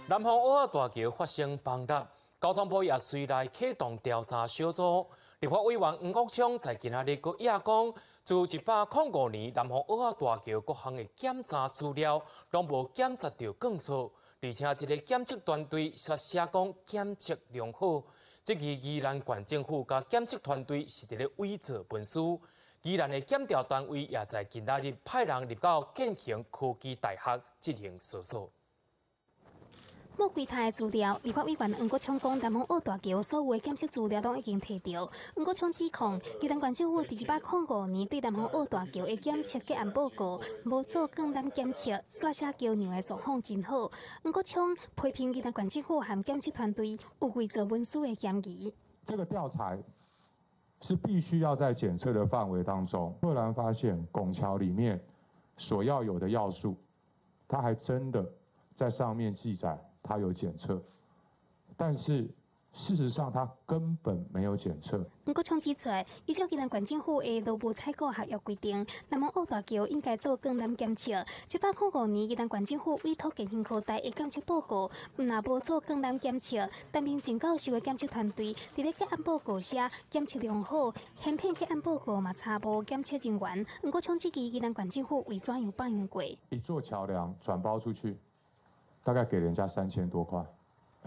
Speaker 1: 南方澳仔大橋發生崩塌，交通部也隨來啟動調查小組。立法委員黃國昌在今仔日閣也講，自105年南方澳仔大橋各項的檢查資料，攏無檢查著鋼索，而且這個檢測團隊卻寫講檢測良好。這個宜蘭縣政府佮檢測團隊是佇咧偽造文書。宜蘭的檢調單位也在今仔日派人入到建行科技大學進行搜索。
Speaker 15: 莫櫃台的資料，立法委員黃國昌講，南風澳大橋所有的檢測資料攏已經提著。黃國昌指控，宜蘭縣政府佇105年對南風澳大橋的檢測結案報告無做鋼纜檢測，煞寫橋梁的狀況真好。黃國昌批評宜蘭縣政府和檢測團隊有偽造文書的嫌疑。
Speaker 16: 這個調查是必須要在檢測的範圍當中，赫然發現拱橋裡面所要有的要素，它還真的在上面記載。它有檢測，但是事實上，它根本沒有檢測。
Speaker 15: 黃國昌指出，依照宜蘭縣政府的勞務採購合約規定，南風澳大橋應該做鋼纜檢測。105年，宜蘭縣政府委託建興科大的檢測報告，毋若無做鋼纜檢測，陳明正教授的檢測團隊佇咧結案報告寫檢測良好，騙騙結案報告嘛差無檢測人員。黃國昌質疑宜蘭縣政府為怎樣放過？
Speaker 16: 一座橋梁轉包出去，大概給人家3000多塊，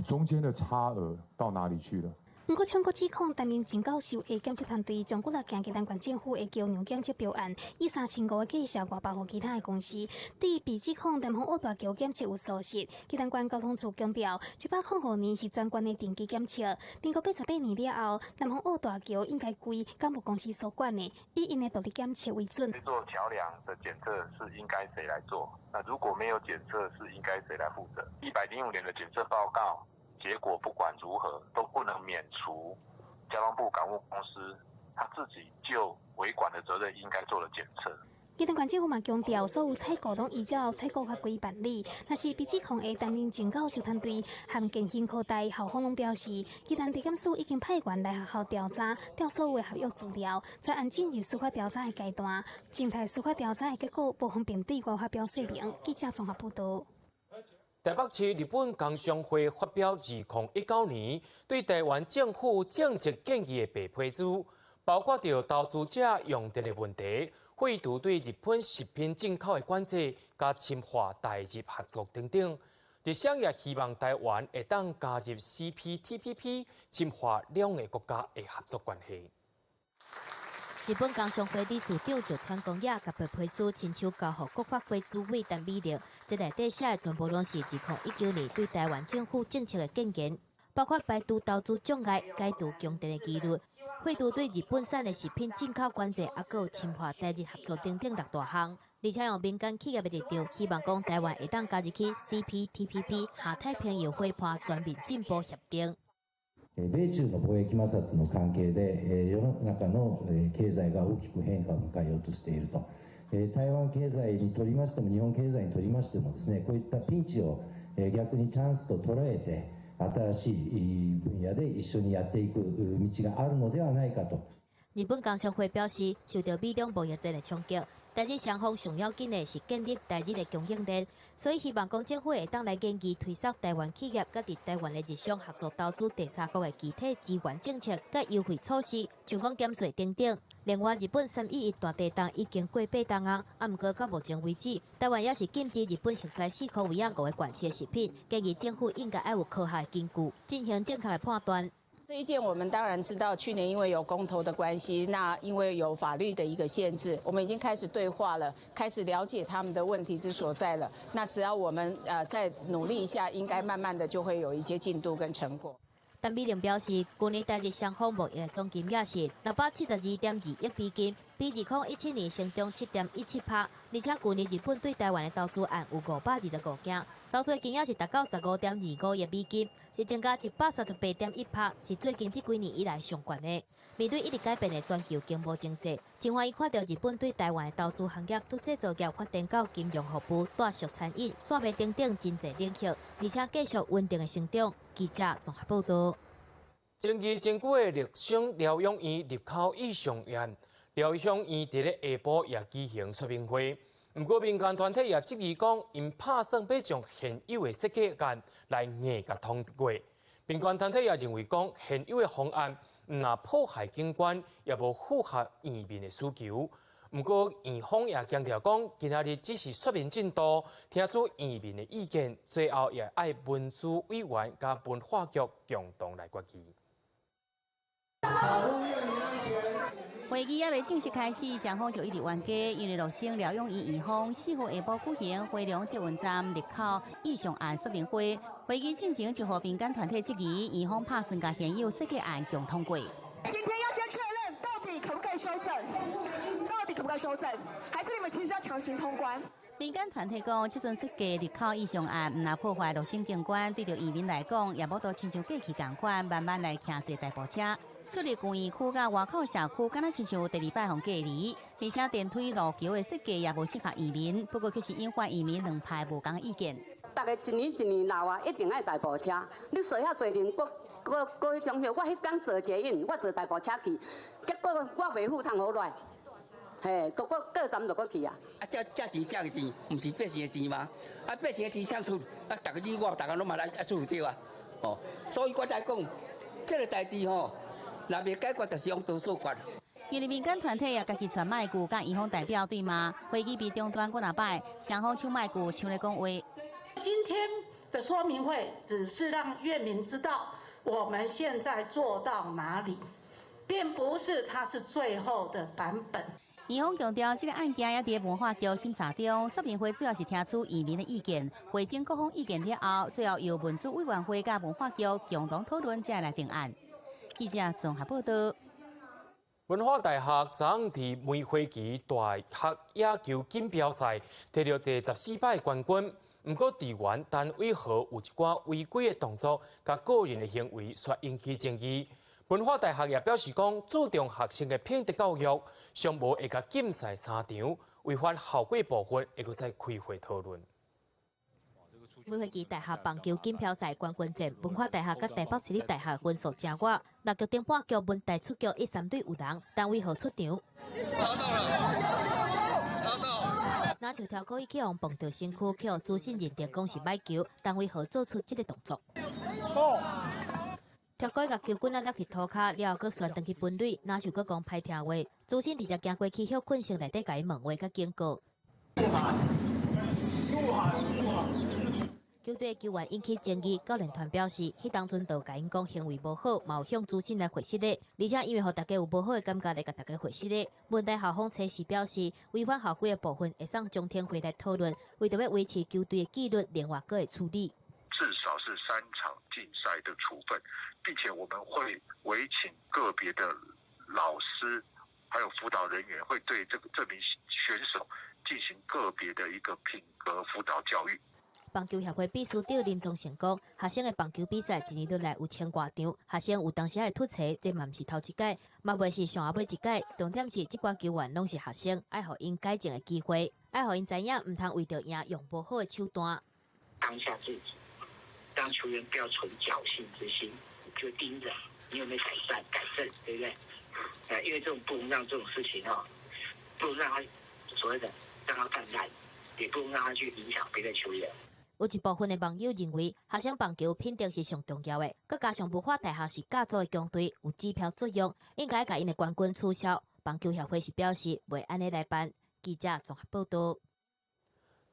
Speaker 16: 中間的差額到哪裡去了？
Speaker 15: 毋過，中國指控陳明正教授的檢測團隊將幾若件宜蘭縣政府的橋梁檢測標案，以3500的價數外包予其他的公司。對被指控南風澳大橋檢測有疏失，宜蘭縣交通處強調，105年是全縣的定期檢測，民國88年了後，南風澳大橋應該歸港務公司所管的，以𪜶的獨立檢測為準。
Speaker 9: 這座橋梁的檢測是應該誰來做？那如果沒有檢測，是應該誰來負責？105年的檢測報告。結果不管如何都不能免除交通部港務公司他自己就維管的責任應該做的檢測。
Speaker 15: 宜蘭縣政府嘛強調，所有採購攏依照採購法規辦理。若是被指控的陳明正教授團隊和建興科大校方攏表示，宜蘭地檢署已經派員來學校調查，調所有的合約資料，全案進入司法調查的階段。靜待司法調查的結果，無方便對外發表說明。記者綜合報道。
Speaker 1: 台北市日本工商會發表2019年對台灣政府政策建議的白皮書，包括著投資者用電的問題、廢除對日本食品進口的管制、佮深化台日合作等等。日商也希望台灣會當加入 CPTPP，深化兩个國家的合作關係。
Speaker 3: 日本工商會理事長石川公也共白皮書親手交予國發會主委陳美玲，這內底寫的全部攏是2019年對台灣政府政策的建言，包括排除投資障礙、解除供電的疑慮、廢除對日本產的食品進口管制，抑閣有深化台日合作等等六大項。而且用民間企業的立場，希望講台灣會當加入去 CPTPP 下太平洋夥伴全面進步協定。
Speaker 18: 米中の貿易摩擦の関係で、世の中の経済が大きく変化を迎えようとしていると。台湾経済にとりましても、日本経済にとりましてもですね、こういったピンチを逆にチャンスと捉えて、新しい分野で一緒にやっていく道があるのではないかと。
Speaker 3: 日本工商會表示，受到美中貿易戰的衝擊，台日雙方上要緊的是建立台日的供應鏈，所以希望講政府會當來研究推捒台灣企業佮佇台灣的日商合作投資第三國的具體支援政策佮優惠措施，像講減稅等等。另外，日本3.11大地震已經過8冬啊，毋過到目前為止，台灣猶是禁止日本核災四箍圍仔五个縣市的食品，建議政府應該愛有科學的根據，進行正確的判斷。
Speaker 19: 這一件我們當然知道，去年因為有公投的關係，那因為有法律的一個限制，我們已經開始對話了，開始了解他們的問題之所在了。那只要我們再努力一下，應該慢慢的就會有一些進度跟成果。
Speaker 3: 陳美玲表示，去年台日雙方貿易總金額是672.2億美金，比2017年成長7.17%。而且去年日本對台灣的投資案有525件，投資金額是達到15.25億美金，是增加138.1%，是最近這幾年以來上懸的。面對一直改變的全球經貿情勢，真歡喜看著日本對台灣的投資行業，對製造業發展到金融服務、大食餐飲、線賣等等真濟領域，而且繼續穩定的成長。記者綜合報道。
Speaker 1: 爭議真久的綠生療養院入口異常案，療養院佇咧下晡也舉行說明會。毋過民間團體也質疑講，𪜶拍算欲將現有的設計案來硬共通過。民間團體也認為講，現有的方案毋但破壞景觀，也無符合院民的需求。毋過院方也強調講，今仔日只是說明進度，聽取院民的意見，最後也愛文資委員佮文化局共同來決議。
Speaker 20: 保護院民安全。
Speaker 22: 會議猶未正式開始，雙方就一直冤家，因為陸生療養院院方4號下晡舉行花蓮捷運站入口意向案說明會，會議進前就予民間團體質疑，院方拍算共現有設計案共通過。
Speaker 20: 今天要先確認到底可不可以修正，到底可不可以修正，還是你們其實要強行通關？
Speaker 22: 民間團體講，這陣設計入口意向案，毋但破壞陸生景觀，對著移民來講，也無都親像過去仝款，慢慢來騎坐大步車。出入公園區佮外口社區，敢若親像第二擺予隔離，而且電梯路橋的設計也無適合移民，不過卻是引發移民兩派無仝意見。
Speaker 21: 逐家一年一年老啊，一定愛大步車。你說遐濟人，閣閣閣彼種我彼工坐捷運，我坐大步車去，結果我袂赴湯好來，嘿，閣閣過站就閣去啊。
Speaker 23: 啊，這這錢誰的錢？毋是百姓的錢嗎？啊，百姓的錢誰出？啊，逐家你我，逐家攏嘛來愛出對啊。哦，所以我才講，這个代誌吼。若袂解決，就是用多數決。
Speaker 22: 因為民間團體也家己傳麥具，佮院方代表對罵，會議被中斷幾若擺，雙方搶麥具，搶咧講話。
Speaker 24: 今天的說明會只是讓院民知道我們現在做到哪裡，並不是它是最後的版本。
Speaker 22: 院方強調，這个案件猶佇文化局審查中，說明會主要是聽取移民的意見，匯總各方意見了後，最後由文資委員會佮文化局共同討論，才來定案。記者綜合報道。
Speaker 1: 文化大學昨昏佇梅花旗大學野球錦標賽摕著第14擺冠軍，毋過隊員陳偉豪有一寡違規的動作，佮個人的行為，煞引起爭議。文化大學也表示講，注重學生的品德教育，上無會共禁賽三場，違反校規部分會閣再開會討論。
Speaker 3: 梅花旗大學棒球錦標賽冠軍戰，文化大學佮台北市立大學分數誠倚，六局頂半局文大出局一三壘有人，陳偉豪出場。
Speaker 25: 抄到了，抄到！
Speaker 3: 若像跳過去予碰著身軀，去予主審認定講是䆀球，陳偉豪做出這个動作。跳過共球棍仔掠佇塗跤了後，閣旋轉去本壘，若像閣講歹聽話，主審直接行過去歇睏室內底共伊問話佮警告。球隊球員引起爭議，教練團表示，彼當陣就共𪜶講行為無好，嘛有向主審來回失禮，而且因為予大家有無好的感覺來共大家回失禮。文大校方測試表示，違反校規的部分會送中聽會來討論，為著欲維持球隊的紀律，另外閣會處理。
Speaker 9: 至少是3場禁賽的處分，並且我們會委請個別的老師，還有輔導人員，會對這個這名選手進行個別的一個品格輔導教育。
Speaker 3: 棒球協會秘書長林宗成講，學生的棒球比賽一年落來有千外場，學生有當時會出錯，這嘛毋是頭一擺，嘛袂是上後尾一擺。重點是這寡球員攏是學生，愛予𪜶改進的機會，愛予𪜶知影，毋通為著贏用無好的手段。
Speaker 26: 當下自己，讓球員不要存僥倖之心，就盯着你有沒有改善、改正，對不對？因為這種不能讓這種事情哦，不能讓他所謂的讓他泛濫，也不能讓他去影響別的球員。
Speaker 3: 有一部分的網友認為，學生棒球品德是上重要的，閣加上文化大學是甲組的強隊，有指標作用，應該共𪜶的冠軍取消。棒球協會是表示袂按呢來辦。記者綜合報導。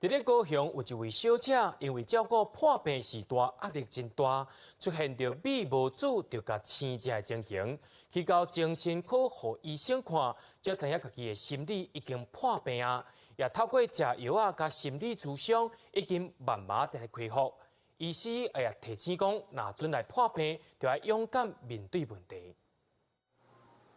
Speaker 1: 佇咧高雄有一位小姐，因為照顧破病序大，壓力真大，出現著米無煮就共生食的情形，去到精神科予醫生看，才知影家己的心理已經破病啊！也透過食藥仔佮心理諮商，已經慢慢佇咧恢復。醫師也提醒講，若陣來破病，就愛勇敢面對問題。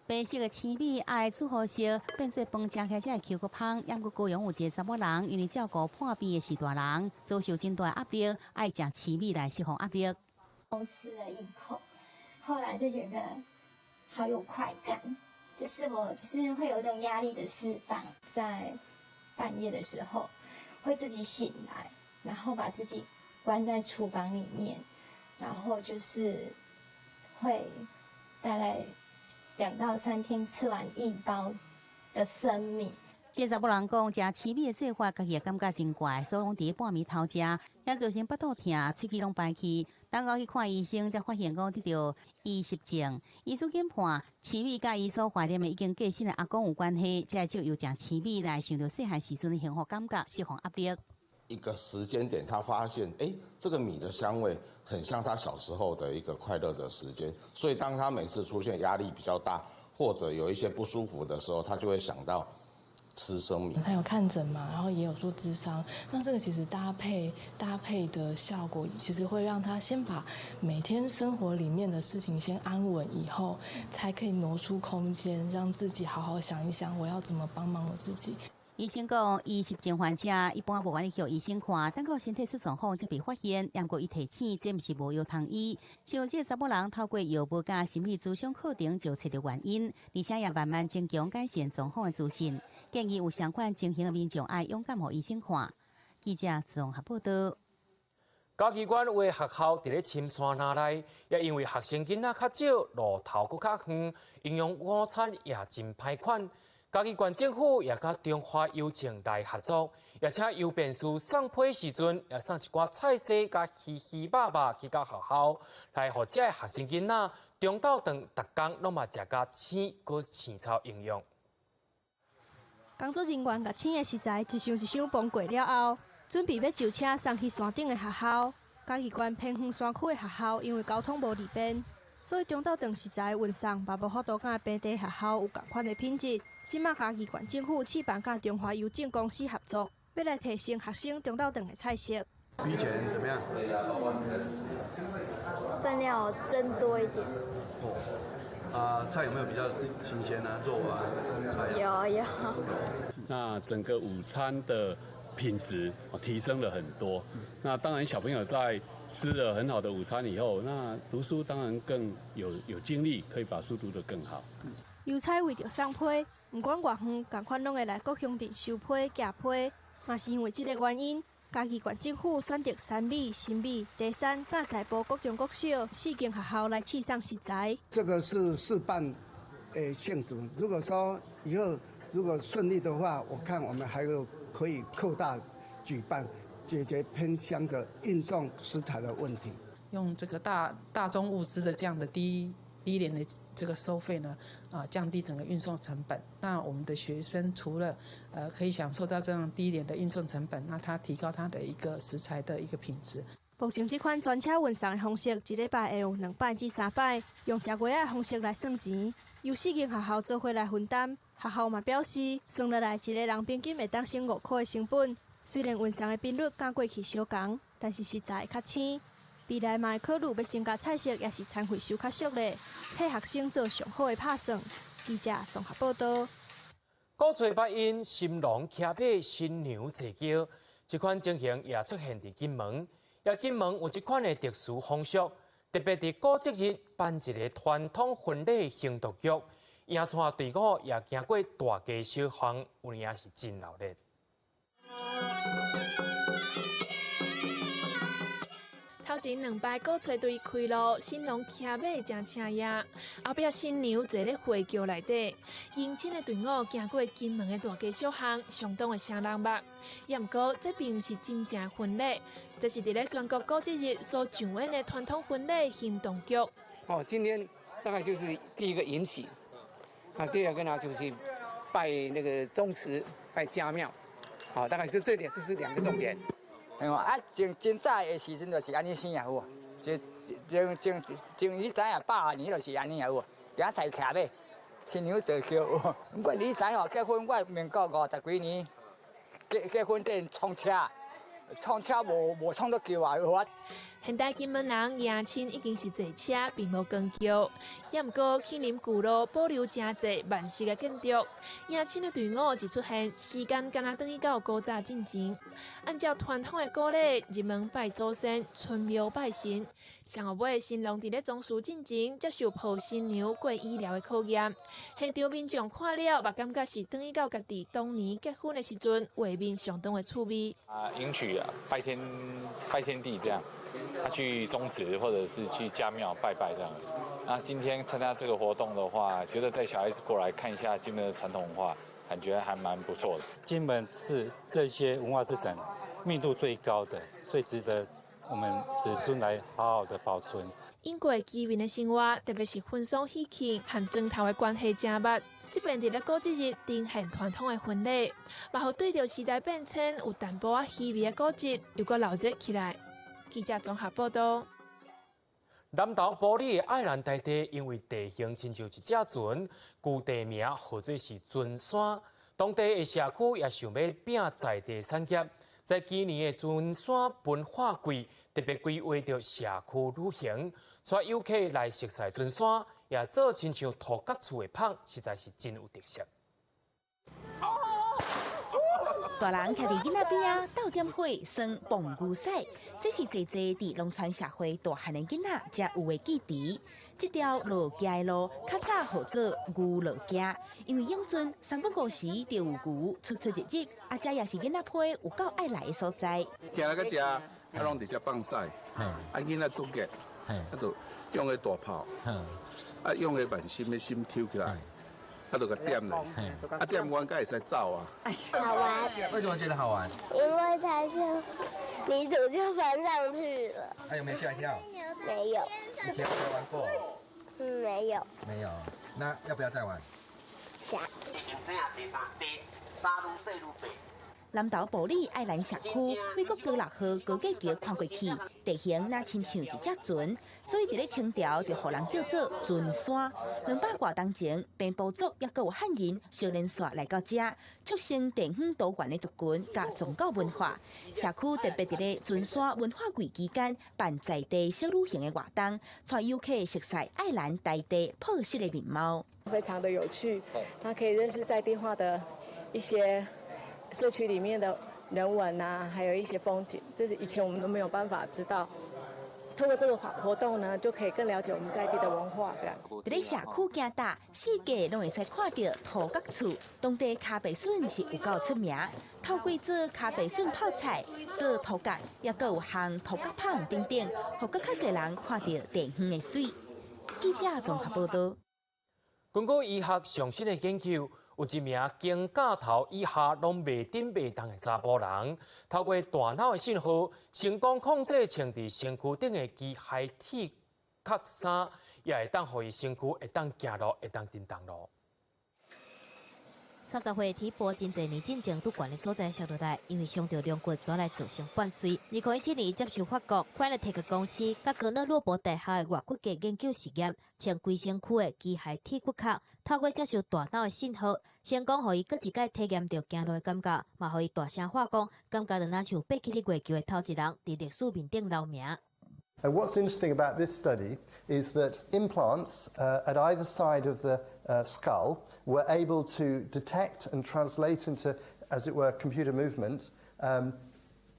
Speaker 22: 白色的青米愛煮予熟，變做飯食起來才會 Q 閣芳。猶閣高雄有一个查某人，因為照顧破病的序大人，遭受真大壓力，愛食青米來釋放壓力。
Speaker 27: 我吃了一口，後來就覺得好有快感，就是我就是會有一種壓力的釋放，在半夜的時候會自己醒來，然後把自己關在廚房裡面，然後就是會大概2到3天吃完一包的生米。
Speaker 22: 這查某人講，食青米的做法，家己也感覺真怪，所以攏佇半暝偷食，也造成腹肚疼、喙齒攏排去。等到去看醫生，才發現講得著異食症。醫師研判，青米佮伊所懷念的已經過身的阿公有關係，才會藉由食青米來想著細漢時陣的幸福感覺，釋放壓力。
Speaker 28: 一個時間點，他發現，欸，這個米的香味很像他小時候的一個快樂的時間，所以當他每次出現壓力比較大，或者有一些不舒服的時候，他就會想到吃生米。
Speaker 2: 他有看診嘛，然後也有做諮商，那這個其實搭配的效果，其實會讓他先把每天生活裡面的事情先安穩，以後才可以挪出空間，讓自己好好想一想，我要怎麼幫忙我自己。
Speaker 22: 醫生講，伊失智患者一般無願意予醫生看，等到身體出狀況才被發現。毋過伊提醒，這毋是無藥通醫。像這个查某人透過藥物佮心理諮商課程就揣著原因，而且也慢慢增強改善狀況的自信。建議有相款情形的民眾愛勇敢予醫生看。記者綜合報道。
Speaker 1: 嘉義縣有的學校佇咧深山林內，也因為學生囡仔較少，路途閣較遠，營養午餐也真歹款。嘉義縣政府也佮中華郵政來合作，也請郵便士送批時陣，也送一寡菜色佮魚魚肉肉去到學校，來予這个學生囡仔中晝頓逐工攏嘛食較鮮閣青草營養。
Speaker 4: 工作人員共鮮的食材一箱一箱搬過了後，準備欲就車送去山頂的學校。嘉義縣偏遠山區的學校，因為交通無利便，所以中晝頓食材運送嘛無法度佮平地學校有仝款的品質。這馬嘉義縣政府試辦佮中華郵政公司合作，欲來提升學生中晝頓的菜色。
Speaker 5: 比以前怎麼樣？
Speaker 6: 分量增多一點。
Speaker 5: 哦，啊，菜有沒有比較新鮮啊？肉啊，菜
Speaker 6: 啊？有有。
Speaker 8: 那整個午餐的品質提升了很多。那當然，小朋友在吃了很好的午餐以後，那讀書當然更有精力，可以把書讀得更好。
Speaker 4: 郵差為著送批，毋管偌遠，仝款攏會來各鄉鎮收批、寄批。嘛是因為這个原因，嘉義縣政府選擇三美、新美、第三、佮大埔國中國小四間學校來試送食材。
Speaker 11: 這個是試辦誒性質。如果說以後如果順利的話，我看我們還有可以擴大舉辦，解決偏鄉的運送食材的問題。
Speaker 12: 用這個大宗物資的這樣的低廉的這個收費呢，啊，降低整個運送成本。那我們的學生除了可以享受到這樣低廉的運送成本，那他提高他的一個食材的一個品質。
Speaker 4: 目前這款專車運送的方式，一禮拜會有2擺至3擺，用食月仔的方式來算錢，由四間學校做伙來分擔。學校嘛表示，算落來一個人平均會當省5塊的成本。雖然運送的頻率較過去相仝，但是食材會較鮮。未來嘛會考慮欲增加菜色，抑是餐費收較俗咧，替學生做上好的拍算。記者綜合報道。
Speaker 1: 鼓吹八音，新郎騎馬，新娘坐轎，這款情形也出現佇金門。也金門有這款的特殊風俗，特別佇古蹟日辦一个傳統婚禮行動劇，迎娶隊伍也經過大街小巷，有影是真鬧熱。
Speaker 13: 頭前兩擺鼓吹隊開路，新郎騎馬誠請爺，後壁新娘坐咧花轎內底，迎親的隊伍經過金門的大街小巷，相當的聲人目。也毋過，這並毋是真正的婚禮，這是佇咧全國古蹟日所上演的傳統婚禮行動劇。
Speaker 29: 哦，今天大概就是第一個迎喜，啊，第二個呢就是拜那個宗祠、拜家廟，好，大概就這點，這是兩個重點。
Speaker 30: 啊，真早的時陣就是按呢生啊，有無？就前你知影百年就是按呢啊，有無？今仔騎馬，新娘坐轎，有無？我你知吼，結婚我民國50幾年結婚頂創車，創車無創到轎啊，有無？
Speaker 13: 現代金門人迎親已經是坐車，並無扛轎。也毋過，慶林舊路保留誠濟萬式的建築。迎親的隊伍一出現，時間敢若轉去到古早進前。按照傳統的古禮，入門拜祖先，出廟拜神。上後尾新郎佇咧宗祠進前接受抱新娘過醫療的考驗。現場民眾看了，嘛感覺是轉去到家己當年結婚的時陣，畫面相當的趣味。
Speaker 31: 啊，迎娶啊，拜天拜天地這樣。他去宗祠或者是去家廟拜拜這樣。那今天參加這個活動的話，覺得帶小孩子過來看一下金門的傳統文化，感覺還蠻不錯的。
Speaker 32: 金門是這些文化資產密度最高的，最值得我們子孫來好好的保存。
Speaker 13: 英國居民的生活，特別是婚喪喜慶和莊頭的關係誠密。這邊佇咧古蹟日呈現傳統的婚禮，嘛予對著時代變遷有淡薄仔稀微的古蹟，又閣鬧熱起來。記者綜合報道。
Speaker 1: 南投埔里的愛蘭台地，因為地形親像一隻船，故地名號做是船山。當地的社區也想欲拼在地產業，在今年的船山文化季，特別規劃著社區旅行，帶遊客來熟似船山，也做親像塗角厝的迵，實在是真有特色。
Speaker 7: 大人徛佇囡仔邊仔鬥點火耍磅牛屎，這是濟濟佇農村社會大漢的囡仔才有的記憶。這條路行的路較早號做牛路行，因為永春三不五時就有牛出出入入，啊，這也是囡仔批有夠愛來的所在。
Speaker 10: 行來到遮，啊，攏佇遮放屎，啊，囡仔足熱，啊，就用个大炮，啊，用个萬心的心抽起來。啊就共點咧，啊點完才會使走啊。
Speaker 6: 好玩。
Speaker 5: 為什麼覺得好玩？
Speaker 6: 因為它就泥土就翻上去了。
Speaker 5: 還有沒嚇一跳？
Speaker 6: 沒有。
Speaker 5: 以前沒玩過？
Speaker 6: 嗯，沒有。
Speaker 5: 沒有，那要不要再玩？
Speaker 6: 想。
Speaker 7: 南投埔里愛蘭社區，為國高六號高架橋看過去，地形若親像一隻船，所以佇咧清朝就予人叫做船山。200外冬前，平埔族猶閣有漢人相連線來到遮，促成地方多元的族群佮宗教文化。社區特別佇咧船山文化季期間辦在地小旅行的活動，帶遊客熟似愛蘭在地朴實的面貌。
Speaker 14: 非常的有趣，他可以認識在地化的一些社區裡面的人文啊，還有一些風景，這是以前我們都沒有辦法知道。透過這個活動呢，就可以更了解我們在地的文化。這樣。
Speaker 7: 佇咧社區行踏，四界攏會使看著塗角厝，當地跤白筍是有夠出名。透過做跤白筍泡菜、做塗角，猶閣有烘塗角迵等等，予閣較濟人看著地方的媠。記者綜合報導。
Speaker 1: 根據醫學上新的研究，有一名肩胛頭以下攏袂振袂動的查埔人，透過大腦的信號，成功控制穿佇身軀頂的機械鐵殼衫，也會當予伊身軀會當行路，會當振動路。
Speaker 3: 30歲提婆真濟年進前佇懸的所在摔落來，因為傷著龍骨，轉來造成半碎。2017年，伊接受法國快樂體育公司佮格勒諾伯大學的外骨骼研究實驗，穿規身軀的機械鐵骨殼，透過接受大腦的信號，成功予伊閣一擺體驗著行路的感覺，嘛予伊大聲話講，感覺就若像爬去咧月球的頭一人，佇歷史面頂留名。
Speaker 15: And what's interesting about this study is that implants at either side of the skull were able to detect and translate into, as it were, computer movement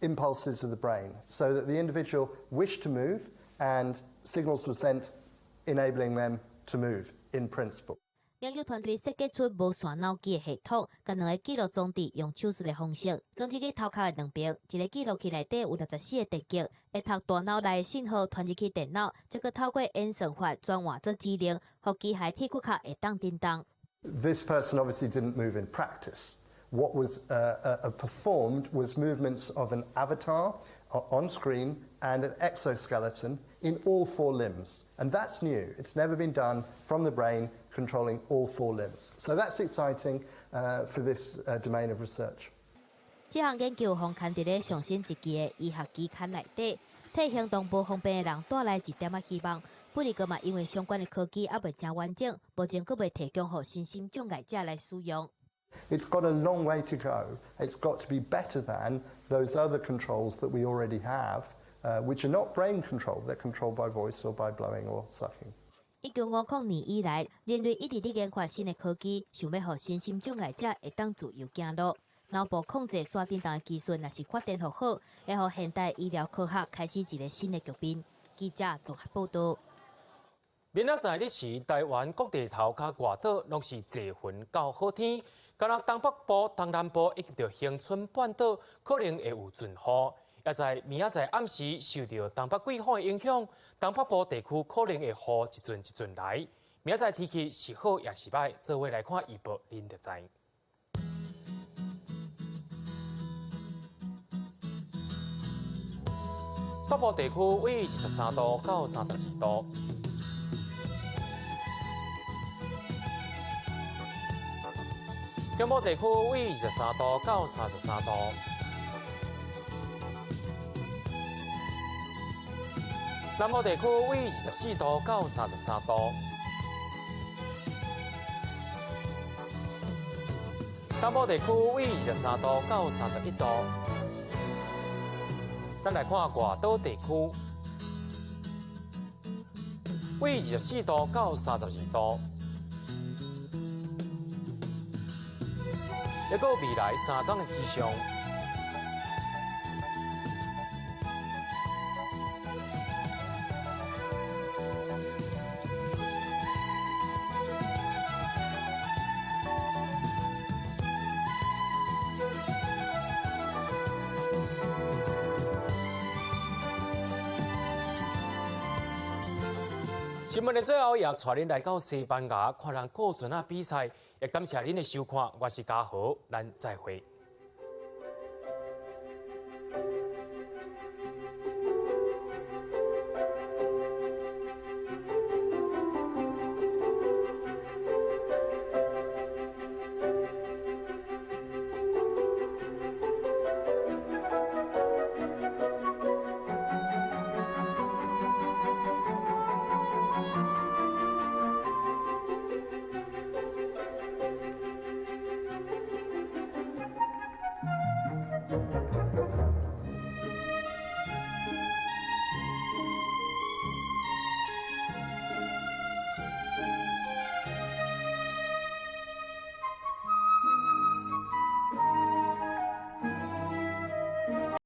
Speaker 15: impulses of the brain, so that the individual wished to move and signals were sent enabling them to move in principle.
Speaker 3: 研究團隊設計出無線腦機的系統，共兩个記錄裝置用手術的方式裝置去頭殼的兩邊，一个記錄器內底有64个電極，會讀大腦內的信號傳入去電腦，再閣透過演算法轉換做指令，予機械鐵骨殼會當振動。
Speaker 15: This person obviously didn't move in practice. What was performed was movements of an avatar on screen and an exoskeleton in all four limbs. And that's new. It's never been done from the brain controlling all four limbs. So that's exciting for this domain of research.
Speaker 3: 這項研究予刊佇咧上新一期的醫學期刊內底，替行動無方便的人帶來一點仔希望。不過嘛，因為相關的科技猶未誠完整，目前閣未提供予身心障礙者來使用。
Speaker 15: It's got a long way to go. It's got to be better than those other controls that we already have, which are not brain controlled. They're controlled by voice or by blowing or sucking.
Speaker 3: 1950年以來，人類一直佇研發新的科技，想欲予身心障礙者會當自由行路。腦部控制線振動的技術，若是發展予好，會予現代醫療科學開始一个新的局面。記者綜合報導。
Speaker 1: 明仔載日時，台灣各地頭佮外島攏是濟雲到好天，敢若東北部、東南部以及著恆春半島可能會有陣雨。也在明仔載暗時受著東北季風的影響，東北部地區可能會雨一陣一陣來。明仔載天氣是好抑是䆀，做伙來看預報，恁就知。北部地區為23度到32度。中部地區為23度到33度。南部地區為24度到33度。東部地區為23度到31度。咱來看外島地區，為24度到32度。抑閣未來3天的氣象。新聞的最後，也帶恁來到西班牙看人過船仔比賽，也感謝恁的收看，我是嘉豪，咱再會。